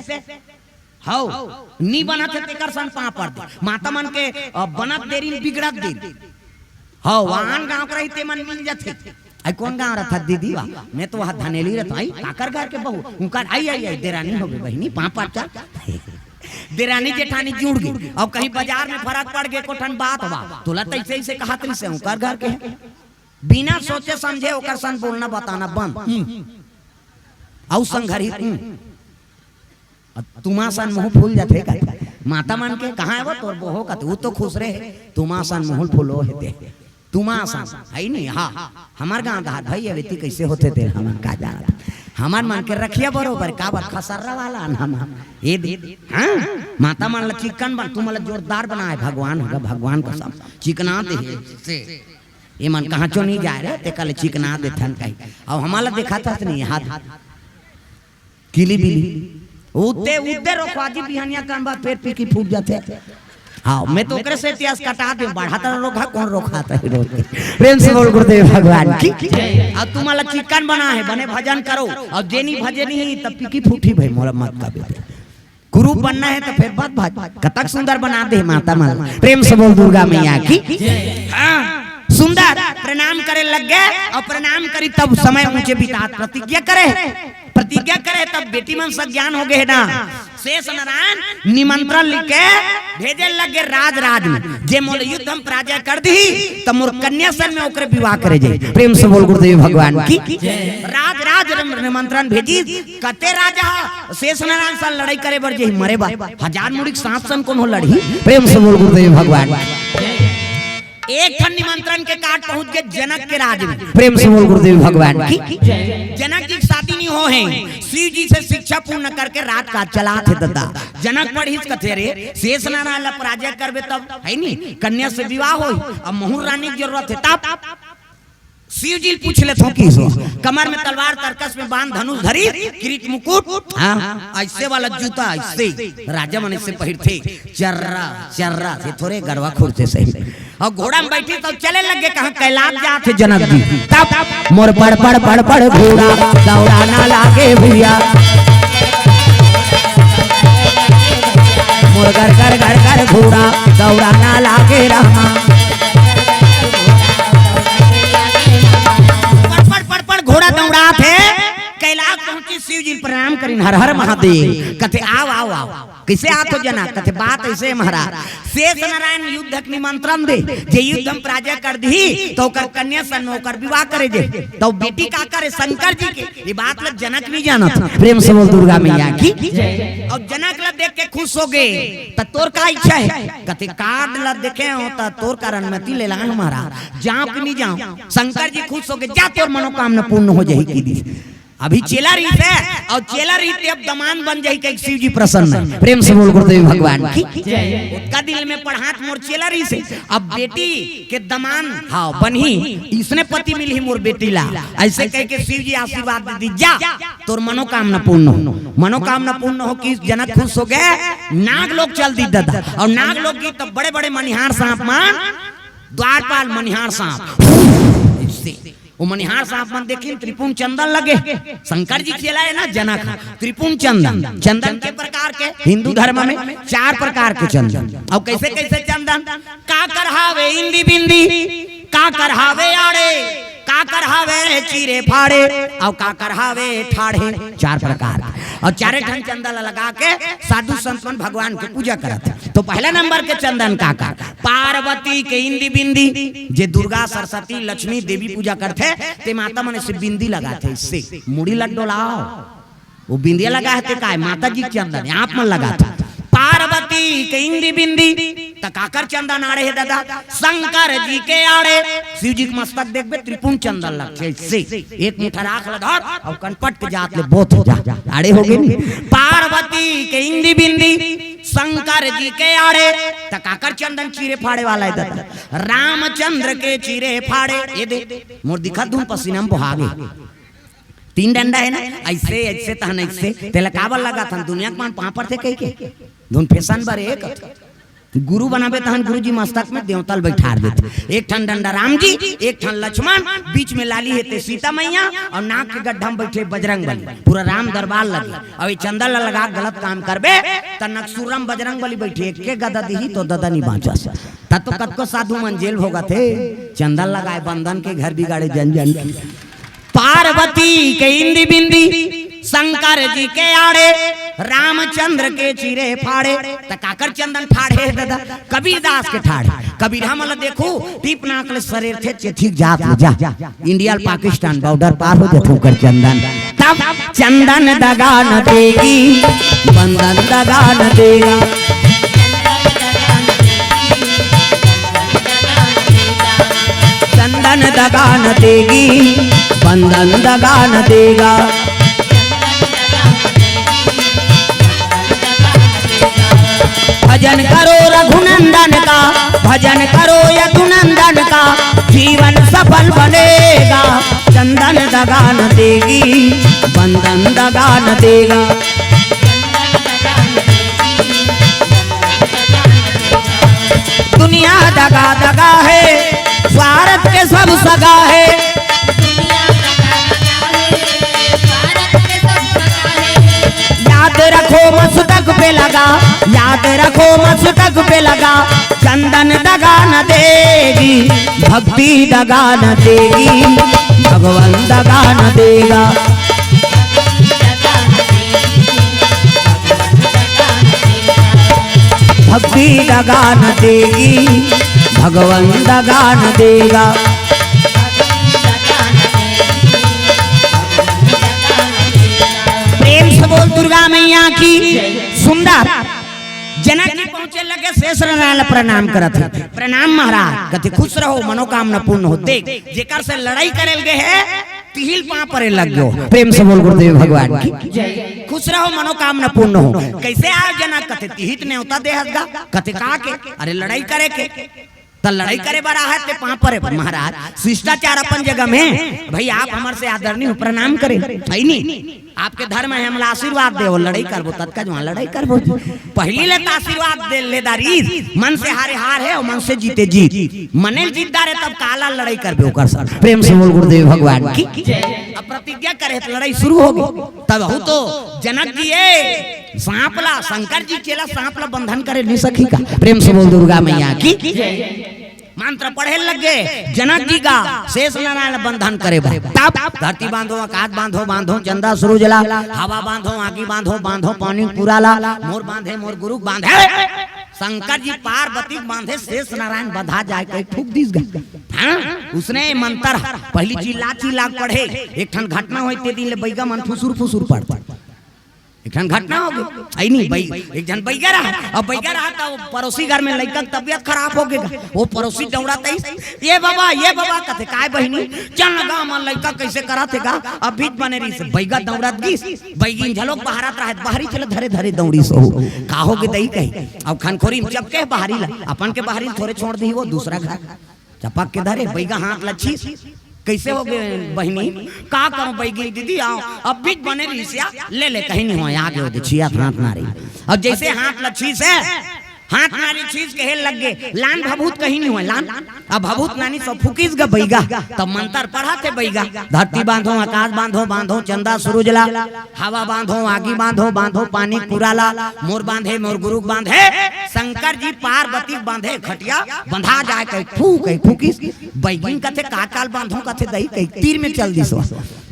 हव, नी बनत हे तेकर सन पाँव पर दे। माता मन के, अ, बनत देरी बिगड़त देरी। हव, आन गाँव के रही ते मन मिल जथे। आई कौन गाँव रथत दीदी वा? मैं तो वहाँ धनेली रथों। आई काकर घर के बहू? उनकर आई, आई, आई, देरानी होगे बहिनी, पाँव पर चल। देरानी जेठानी जुड़ गे। अउ कहीं बाजार में फरक पड़ गे, एको ठन बात बा। तोला तइसे, अइसे कहत रहिसे, उनकर घर के हे। बिना सोचे समझे ओकर सन बोलना बताना बंद। हम्म। अउ संग घर ही, हम्म। अब तुमा सन मुँह फूल जाथे का? माता मन के कहाँ हे वो तोर बहू का? वो तो खुश रहे, तुमा सन मुँह फूलो हे ते। तुमा सन, हे नहीं? हाँ, हमर गाँव दहात भाई, अब एती कैसे होथे ते हमन का जानत। हमर मन के रखिया बरोबर, काबर खसर्रा वाला न हम, हम। ये दे, हाँ? माता मन ला चिकन बन, तुमन ला जोरदार बनाए भगवान, हगा भगवान कसम, चिकना दे हे, से। ये मन कहाँ चो नहीं जाए रे, ते कल चिकना देथन कहीं। अउ हमन ला देखाथस नहीं, हाथ। किली बिली। उते, उते रोखवा जी, बिहनिया कन बा, फेर पीकी फूट जाथे। हाँ, मैं तो ओकरे से इतिहास कटा दे, बढ़ा तर रोखा, कौन रोखा था ही रोक के। प्रेम से बोल गुरुदेव भगवान की। अउ तुमन ला चिकन बना हे, बने भजन करो। अउ जेनी भजे नहीं, तब पीकी फूटी भाई, मोला मत का बेटे। कुरूप बनना हे त फेर बत भाज, कतक सुंदर बना दे माता मन। प्रेम से बोल दुर्गा मैया की। हाँ, सुंदर प्रणाम करे लग गे अउ प्रणाम करी तब समय ऊंचे बितात प्रतिज्ञा करे। प्रतिज्ञा करे तब बेटी मन सज्ञान हो गे हे ना। शेष नारायण निमंत्रण लिख के भेजे लग गे राज राज में, जे मोला युद्ध हम पराजय कर दिही त मोर कन्या सन में ओकरे विवाह करे जाही। प्रेम से बोल गुरुदेव भगवान की। राज राज निमंत्रण भेजी। कते राजा ह शेष नारायण सन लड़ाई करे बर जेही मरे बर, हजार मुड़ी के साथ सन कोनो लड़ही। प्रेम से बोल गुरुदेव भगवान। एक ठन निमंत्रण के काट पहुंच गे जनक के राज में। प्रेम से बोल गुरुदेव भगवान की। जनक जी के शादी नहीं हो हे, शिव जी से शिक्षा पूर्ण करके राज काज चलात हे ददा। जनक पढ़िस कथे रे, शेष नारायण ला पराजय करबे तब हे नी कन्या से विवाह होही, अब महूर रानी के जरूरत हे तब। शिव जी पूछ लेथों कि सो, कमर में तलवार, तरकस में बाण, धनुष धरी, किरीट मुकुट, हाँ, अइसे वाला जूता, अइसे। राजा मन अइसे पहिरथे, चर्रा, चर्रा, ये थोरे गरवा खुरथे सही। अउ घोड़ा में बैठी त चले लग गे, कहाँ कैलाश जात हे जनक जी। तब मोर पड़ पड़ पड़ पड़ घोड़ा, दौड़ा ना लागे भैया। मोर घर घर घर घर घोड़ा, दौड़ा ना लागे रामा। पड़ पड़ पड़ पड़ घोड़ा दौड़ात हे, कैलाश पहुंची, शिव जी प्रणाम करिन, हर हर महादेव। कथे, "आव, आव, आव।" कइसे आथो जनक? कथे, "बात अइसे हे महाराज, शेष नारायण युद्ध के निमंत्रण दे, जे युद्ध हम पराजय कर दिही, त ओकर कन्या सन में ओकर विवाह करे जे।" त बेटी का करे? शंकर जी के। ये बात ल जनक नहीं जानत। प्रेम से बोल दुर्गा मैया की। अउ जनक ल देख के खुश हो गे। त तोर का इच्छा हे? कथे, "कांड ल देखे हों त तोर कारण मती ले लांग महाराज, जांव कि नहीं जांव?" शंकर जी खुश हो गे, "जा, तोर मनोकामना पूर्ण हो जाही," कहि दिस। अभी चेला रहिस हे, अउ चेला रहिस ते अब दमान बन जाही कहिके शिव जी प्रसन्न हे। प्रेम से बोल गुरुदेव भगवान की। ओतका दिन में पढ़ात मोर चेला रहिस हे, अब बेटी के दमान, हाँ, बनही, इसने पति मिलही मोर बेटी ला, अइसे कहिके शिव जी आशीर्वाद दे दिस, जा, तोर मनोकामना पूर्ण हो। मनोकामना पूर्ण हो कि जनक खुश हो गे, नाग लोक चल दिस दादा, अउ नाग लोक गे त बड़े-बड़े मनिहार सांप मन, द्वारपाल मनिहार सांप, अइसे ओ मनिहार सांप मन देखिन, त्रिपुंड चंदन लगे। शंकर जी चेला हे ना जनक, त्रिपुंड चंदन। चंदन के प्रकार के, हिंदू धर्म में चार प्रकार के चंदन। अउ कइसे कइसे चंदन? काकर हावे इंदी बिंदी, काकर हावे आड़े, काकर हावे चीरे फाड़े, अउ काकर हावे ठाढ़े। चार प्रकार। अउ चारे ठन चंदन ला लगा के साधु संत मन भगवान के पूजा करत हे। तो पहला नंबर के चंदन काकर? पार्वती के इंदी बिंदी, जे दुर्गा, सरस्वती, लक्ष्मी, देवी पूजा करथे, ते माता मन अइसे बिंदी लगाथे, अइसे मुड़ी ला डोलाव। ओ बिंदिया लगा हे ते काय? माता जी के चंदन हे, आप मन लगाथे। पार्वती के इंदी बिंदी, त काकर चंदन आड़े हे दादा? शंकर जी के आड़े। शिव जी के मस्तक देखबे, त्रिपुंड चंदन लगथे, अइसे एक मुठा राख ल धर अउ कनपट के जात ले बोत हो जा, आड़े हो गे नी। पार्वती के इंदी बिंदी, शंकर जी के आड़े, त काकर चंदन चीरे फाड़े वाला हे दादा? रामचंद्र के चीरे फाड़े। ए दे, मोर दिखत धुन पसीना में बोहा गे। तीन डंडा हे ना, अइसे, अइसे तहन अइसे, तेला काबर लगाथन? दुनिया के मन पांव परथे कहिके। धुन फैशन बर एक। गुरु बनाबे तहन गुरु जी मस्तक में देवता ल बइठार देथे। एक ठन डंडा राम जी, एक ठन लक्ष्मण, बीच में लाली हे ते सीता मैया, अउ नाक के गड्ढा में बइठे बजरंग बली। पूरा राम दरबार लगे। अउ ए चंदन ला लगा के गलत काम करबे, त नकसूरम बजरंग बली बइठे, एके गदा दिही त ददा नी बांचस। त तो कतको साधु मन जेल भोगत हे, चंदन लगाए बंदन के घर बिगाड़े जन जन के। पार्वती के इंदी बिंदी, शंकर जी के आड़े, रामचंद्र के चीरे फाड़े। त काकर चंदन ठाढ़े हे दादा? कबीरदास के ठाढ़े। कबीर हमन ला देखू, टीप नाक ले सरेरथे, चेथिक जात ले जा। इंडिया ल पाकिस्तान बॉर्डर पार हो जाथे ओकर चंदन। तब चंदन दगा न देगी, बंदन दगा न देगा। चंदन दगा न देगी, बंदन दगा न देगा। भजन करो रघुनंदन का, भजन करो यदुनंदन का, जीवन सफल बनेगा। चंदन दगा न देगी, बंदन दगा न देगा। दुनिया दगा दगा है, स्वार्थ के सब सगा है। याद रखो मस्तक पे लगा, याद रखो मस्तक पे लगा, चंदन दगा न देगी, भक्ति दगा न देगी, भगवान दगा न देगा। भक्ति दगा न देगी, भगवान दगा न देगा। प्रेम से बोल दुर्गा मैया की। सुंदर। जनक जी पहुंचे लगे, शेष नारायण ला प्रणाम करत हे। प्रणाम महाराज। कथे, "खुश रहो, मनोकामना पूर्ण हो।" देख, जेकर से लड़ाई करे लगे हे, तिही ल पांव परे लग गयो। प्रेम से बोल गुरुदेव भगवान की। खुश रहो, मनोकामना पूर्ण हो। कइसे आयो जनक? कथे, "तिही त नेवता दे हस गा।" कथे, "का के?" "अरे, लड़ाई करे के।" त लड़ाई करे बर आहे ते पांव परे बर। महाराज, शिष्टाचार अपन जगह में। भाई, आप हमर से आदरणीय हो, प्रणाम करे। है नी? आपके धर्म हे, हमला आशीर्वाद देव, लड़ाई करबो, ततका जुवार लड़ाई करबो। पहिली ले त आशीर्वाद दे ले दारी, मन से हारे हार हे अउ मन से जीते जीत। मने ल जीत डारे तब काला लड़ाई करबे ओकर साथ। प्रेम से बोल गुरुदेव भगवान की। अब प्रतिज्ञा करे त लड़ाई शुरू हो गे। तब हूं तो जनक जी ए सांप ला, शंकर जी चेला सांप ला बंधन करे नी सकही का? प्रेम से बोल दुर्गा मैया की। मंत्र पढ़े लग गे जनक जी का, शेष नारायण बंधन करे बर। तब धरती बांधो, आकाश बांधो, बांधो चंदा सूरज ला, हवा बांधो, आगी बांधो, बांधो पानी पूरा ला, मोर बांधे, मोर गुरु बांधे। शंकर जी पार्वती बांधे, शेष नारायण बंधा जाय कहि फूंक दिस गा। हाँ, उसने मंत्र पहिली चिल्ला चिल्ला पढ़े। एक ठन घटना होय, ते दिन ले बइगा मन फुसुर फुसुर पढ़थे। एक ठन घटना हो गई। आई नहीं भाई, एक झन बैगा रहा, अब बैगा रहा तो पड़ोसी घर में लइका के तबियत खराब हो गया। वो पड़ोसी दौड़ा तईस, "ये बाबा, ये बाबा," कथे, "काय बहिनी?" "चल ना गा, मन लइका कैसे करा थे गा?" अब बीच बने रही से बैगा दौड़त गिस, बैगिन झलोक बहारत रहा, बाहरी चले धरे धरे दौड़ी सो। "का हो गे दई?" कही। अब खनखोरी में चपके बाहरी ला, अपन के बाहरी थोरे छोड़ दी, वो दूसरा घर चपक के धरे, बैगा हाथ लच्छीस। "कैसे हो गे बहिनी?" "का करूं बैगिन दीदी, आओ।" अब बीच बने रही से, "ले ले, कहीं नहीं हो, आ गए हो, देखिए हाथ ना रही।" अब जैसे हाथ लच्छीस हे, हाथ नारी छीस कहे लग गे, "लान भभूत कहीं नहीं हो, लान।" अब भभूत नानी सो फूकिस गा बैगा, तब मंतर पढ़ा थे बैगा, "धरती बांधो, आकाश बांधो, बांधो चंदा सूरज ला, हवा बांधो, आगी बांधो, बांधो पानी कुराला, मोर बांधे, मोर गुरु बांधे, शंकर जी पार्वती बांधे, खटिया बंधा जाए," कही फूक, कही फूकिस। बैगिन कथे, "का काल बांधो?" कथे, "दई," कही तीर में चल दिस।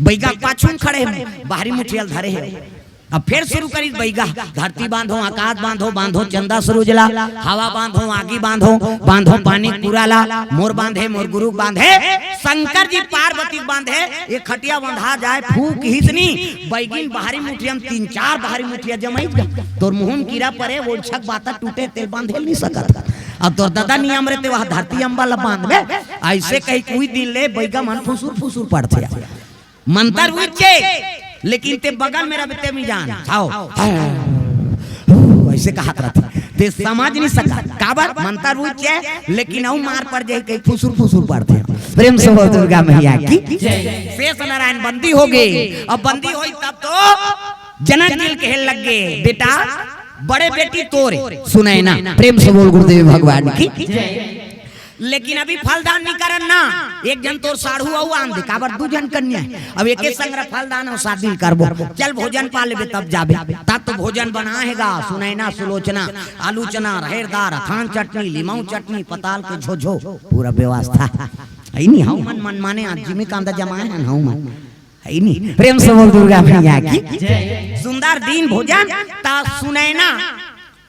बैगा पाछू में खड़े हे, बाहरी मुठिया ल धरे हे। अब फेर शुरू करिस बैगा, "धरती बांधो, आकाश बांधो, बांधो चंदा सूरज ला, हवा बांधो, आगी बांधो, बांधो पानी कुराला, मोर बांधे, मोर गुरु बांधे, शंकर जी पार्वती बांधे, ये खटिया बंधा जाए।" फूक हिसनी, बैगिन बाहरी मुठिया में तीन चार बाहरी मुठिया जमाई गा। "तोर मुंह में कीरा परे, वो छक बाता टूटे, तेल बांधे नहीं सकत।" अब तोर दादा नियम रहते, वह धरती अम्बा ला बांधबे। ऐसे कही कुछ दिन ले बैगा मन फुसुर फुसुर पढ़थे। मंतर उच्चे, लेकिन ते बगल में रबते में जान। हाओ। ऐसे कहत रहथे। ते समझ नहीं सकत। काबर? मंतर उच्चे, लेकिन अउ मार पड़ जाए, कहीं फुसुर फुसुर पढ़थे। प्रेम से बोल दुर्गा मैया की। शेष नारायण बंदी हो गे। अब बंदी होई तब तो जनक जी ल कहे लग गे, "बेटा, बड़े बेटी तोरे सुनैना।" प्रेम से बोल गुरुदेव भगवान की। लेकिन अभी फलदान नहीं करन ना, एक झन तोर साढ़ू अउ आन दे, काबर दू झन कन्या हे। अब एके संग फलदान अउ शादी करबो, चल भोजन पा लेबे तब जाबे। तब तो भोजन बना हे गा, सुनैना, सुलोचना, आलू चना, रहेर दार, अथान चटनी, लिमऊ चटनी, पताल के झोझो, पूरा व्यवस्था। आई नहीं, हऊ मन, मन माने आज जिमी कांदा जमाए हन, हऊ मन। आई नहीं, प्रेम से बोल दुर्गा मैया की। सुंदर दिन भोजन, ता सुनैना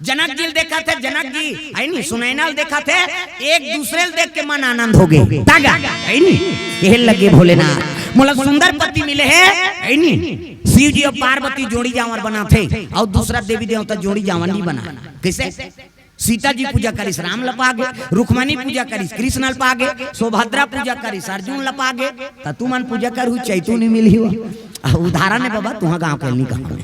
जनक जी ल देखत हे, जनक जी, आई नहीं, सुनैना ल देखत हे, एक दूसरे ल देख के मन आनंद हो गे। तागा, आई नहीं, कहे लगे भोलेनाथ, "मोला सुंदर पति मिले हे।" आई नहीं, शिव जी अउ पार्वती जोड़ी जांवर बनाथे, अउ दूसरा देवी देवता जोड़ी जांवर नहीं बना। कैसे? सीता जी पूजा करिस, राम ल पा गे, रुक्मणी पूजा करिस, कृष्ण ल पा गे, सुभद्रा पूजा करिस, अर्जुन ल पा गे, त तुमन पूजा करहू, चैतू नहीं मिलही हो। आ, उदाहरण हे बाबा, तुहा गांव के नहीं कहूं।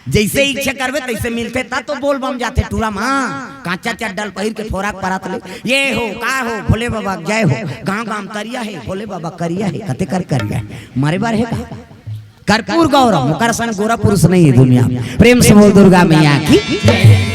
जैसे इच्छा करबे तैसे मिलथे, ता तो बोल बम जाथे टूरा मा। कांचा चड्डा ल पहिर के फोरक परत ले, "ये हो, का हो, भोले बाबा जय हो, गांव गांव तरिया हे, भोले बाबा करिया हे, कते कर करिया हे, मरे बर हे का?" कर्पूर गौरम, ओकर सन गोरा पुरुष नहीं हे दुनिया में। प्रेम से बोल दुर्गा मैया की।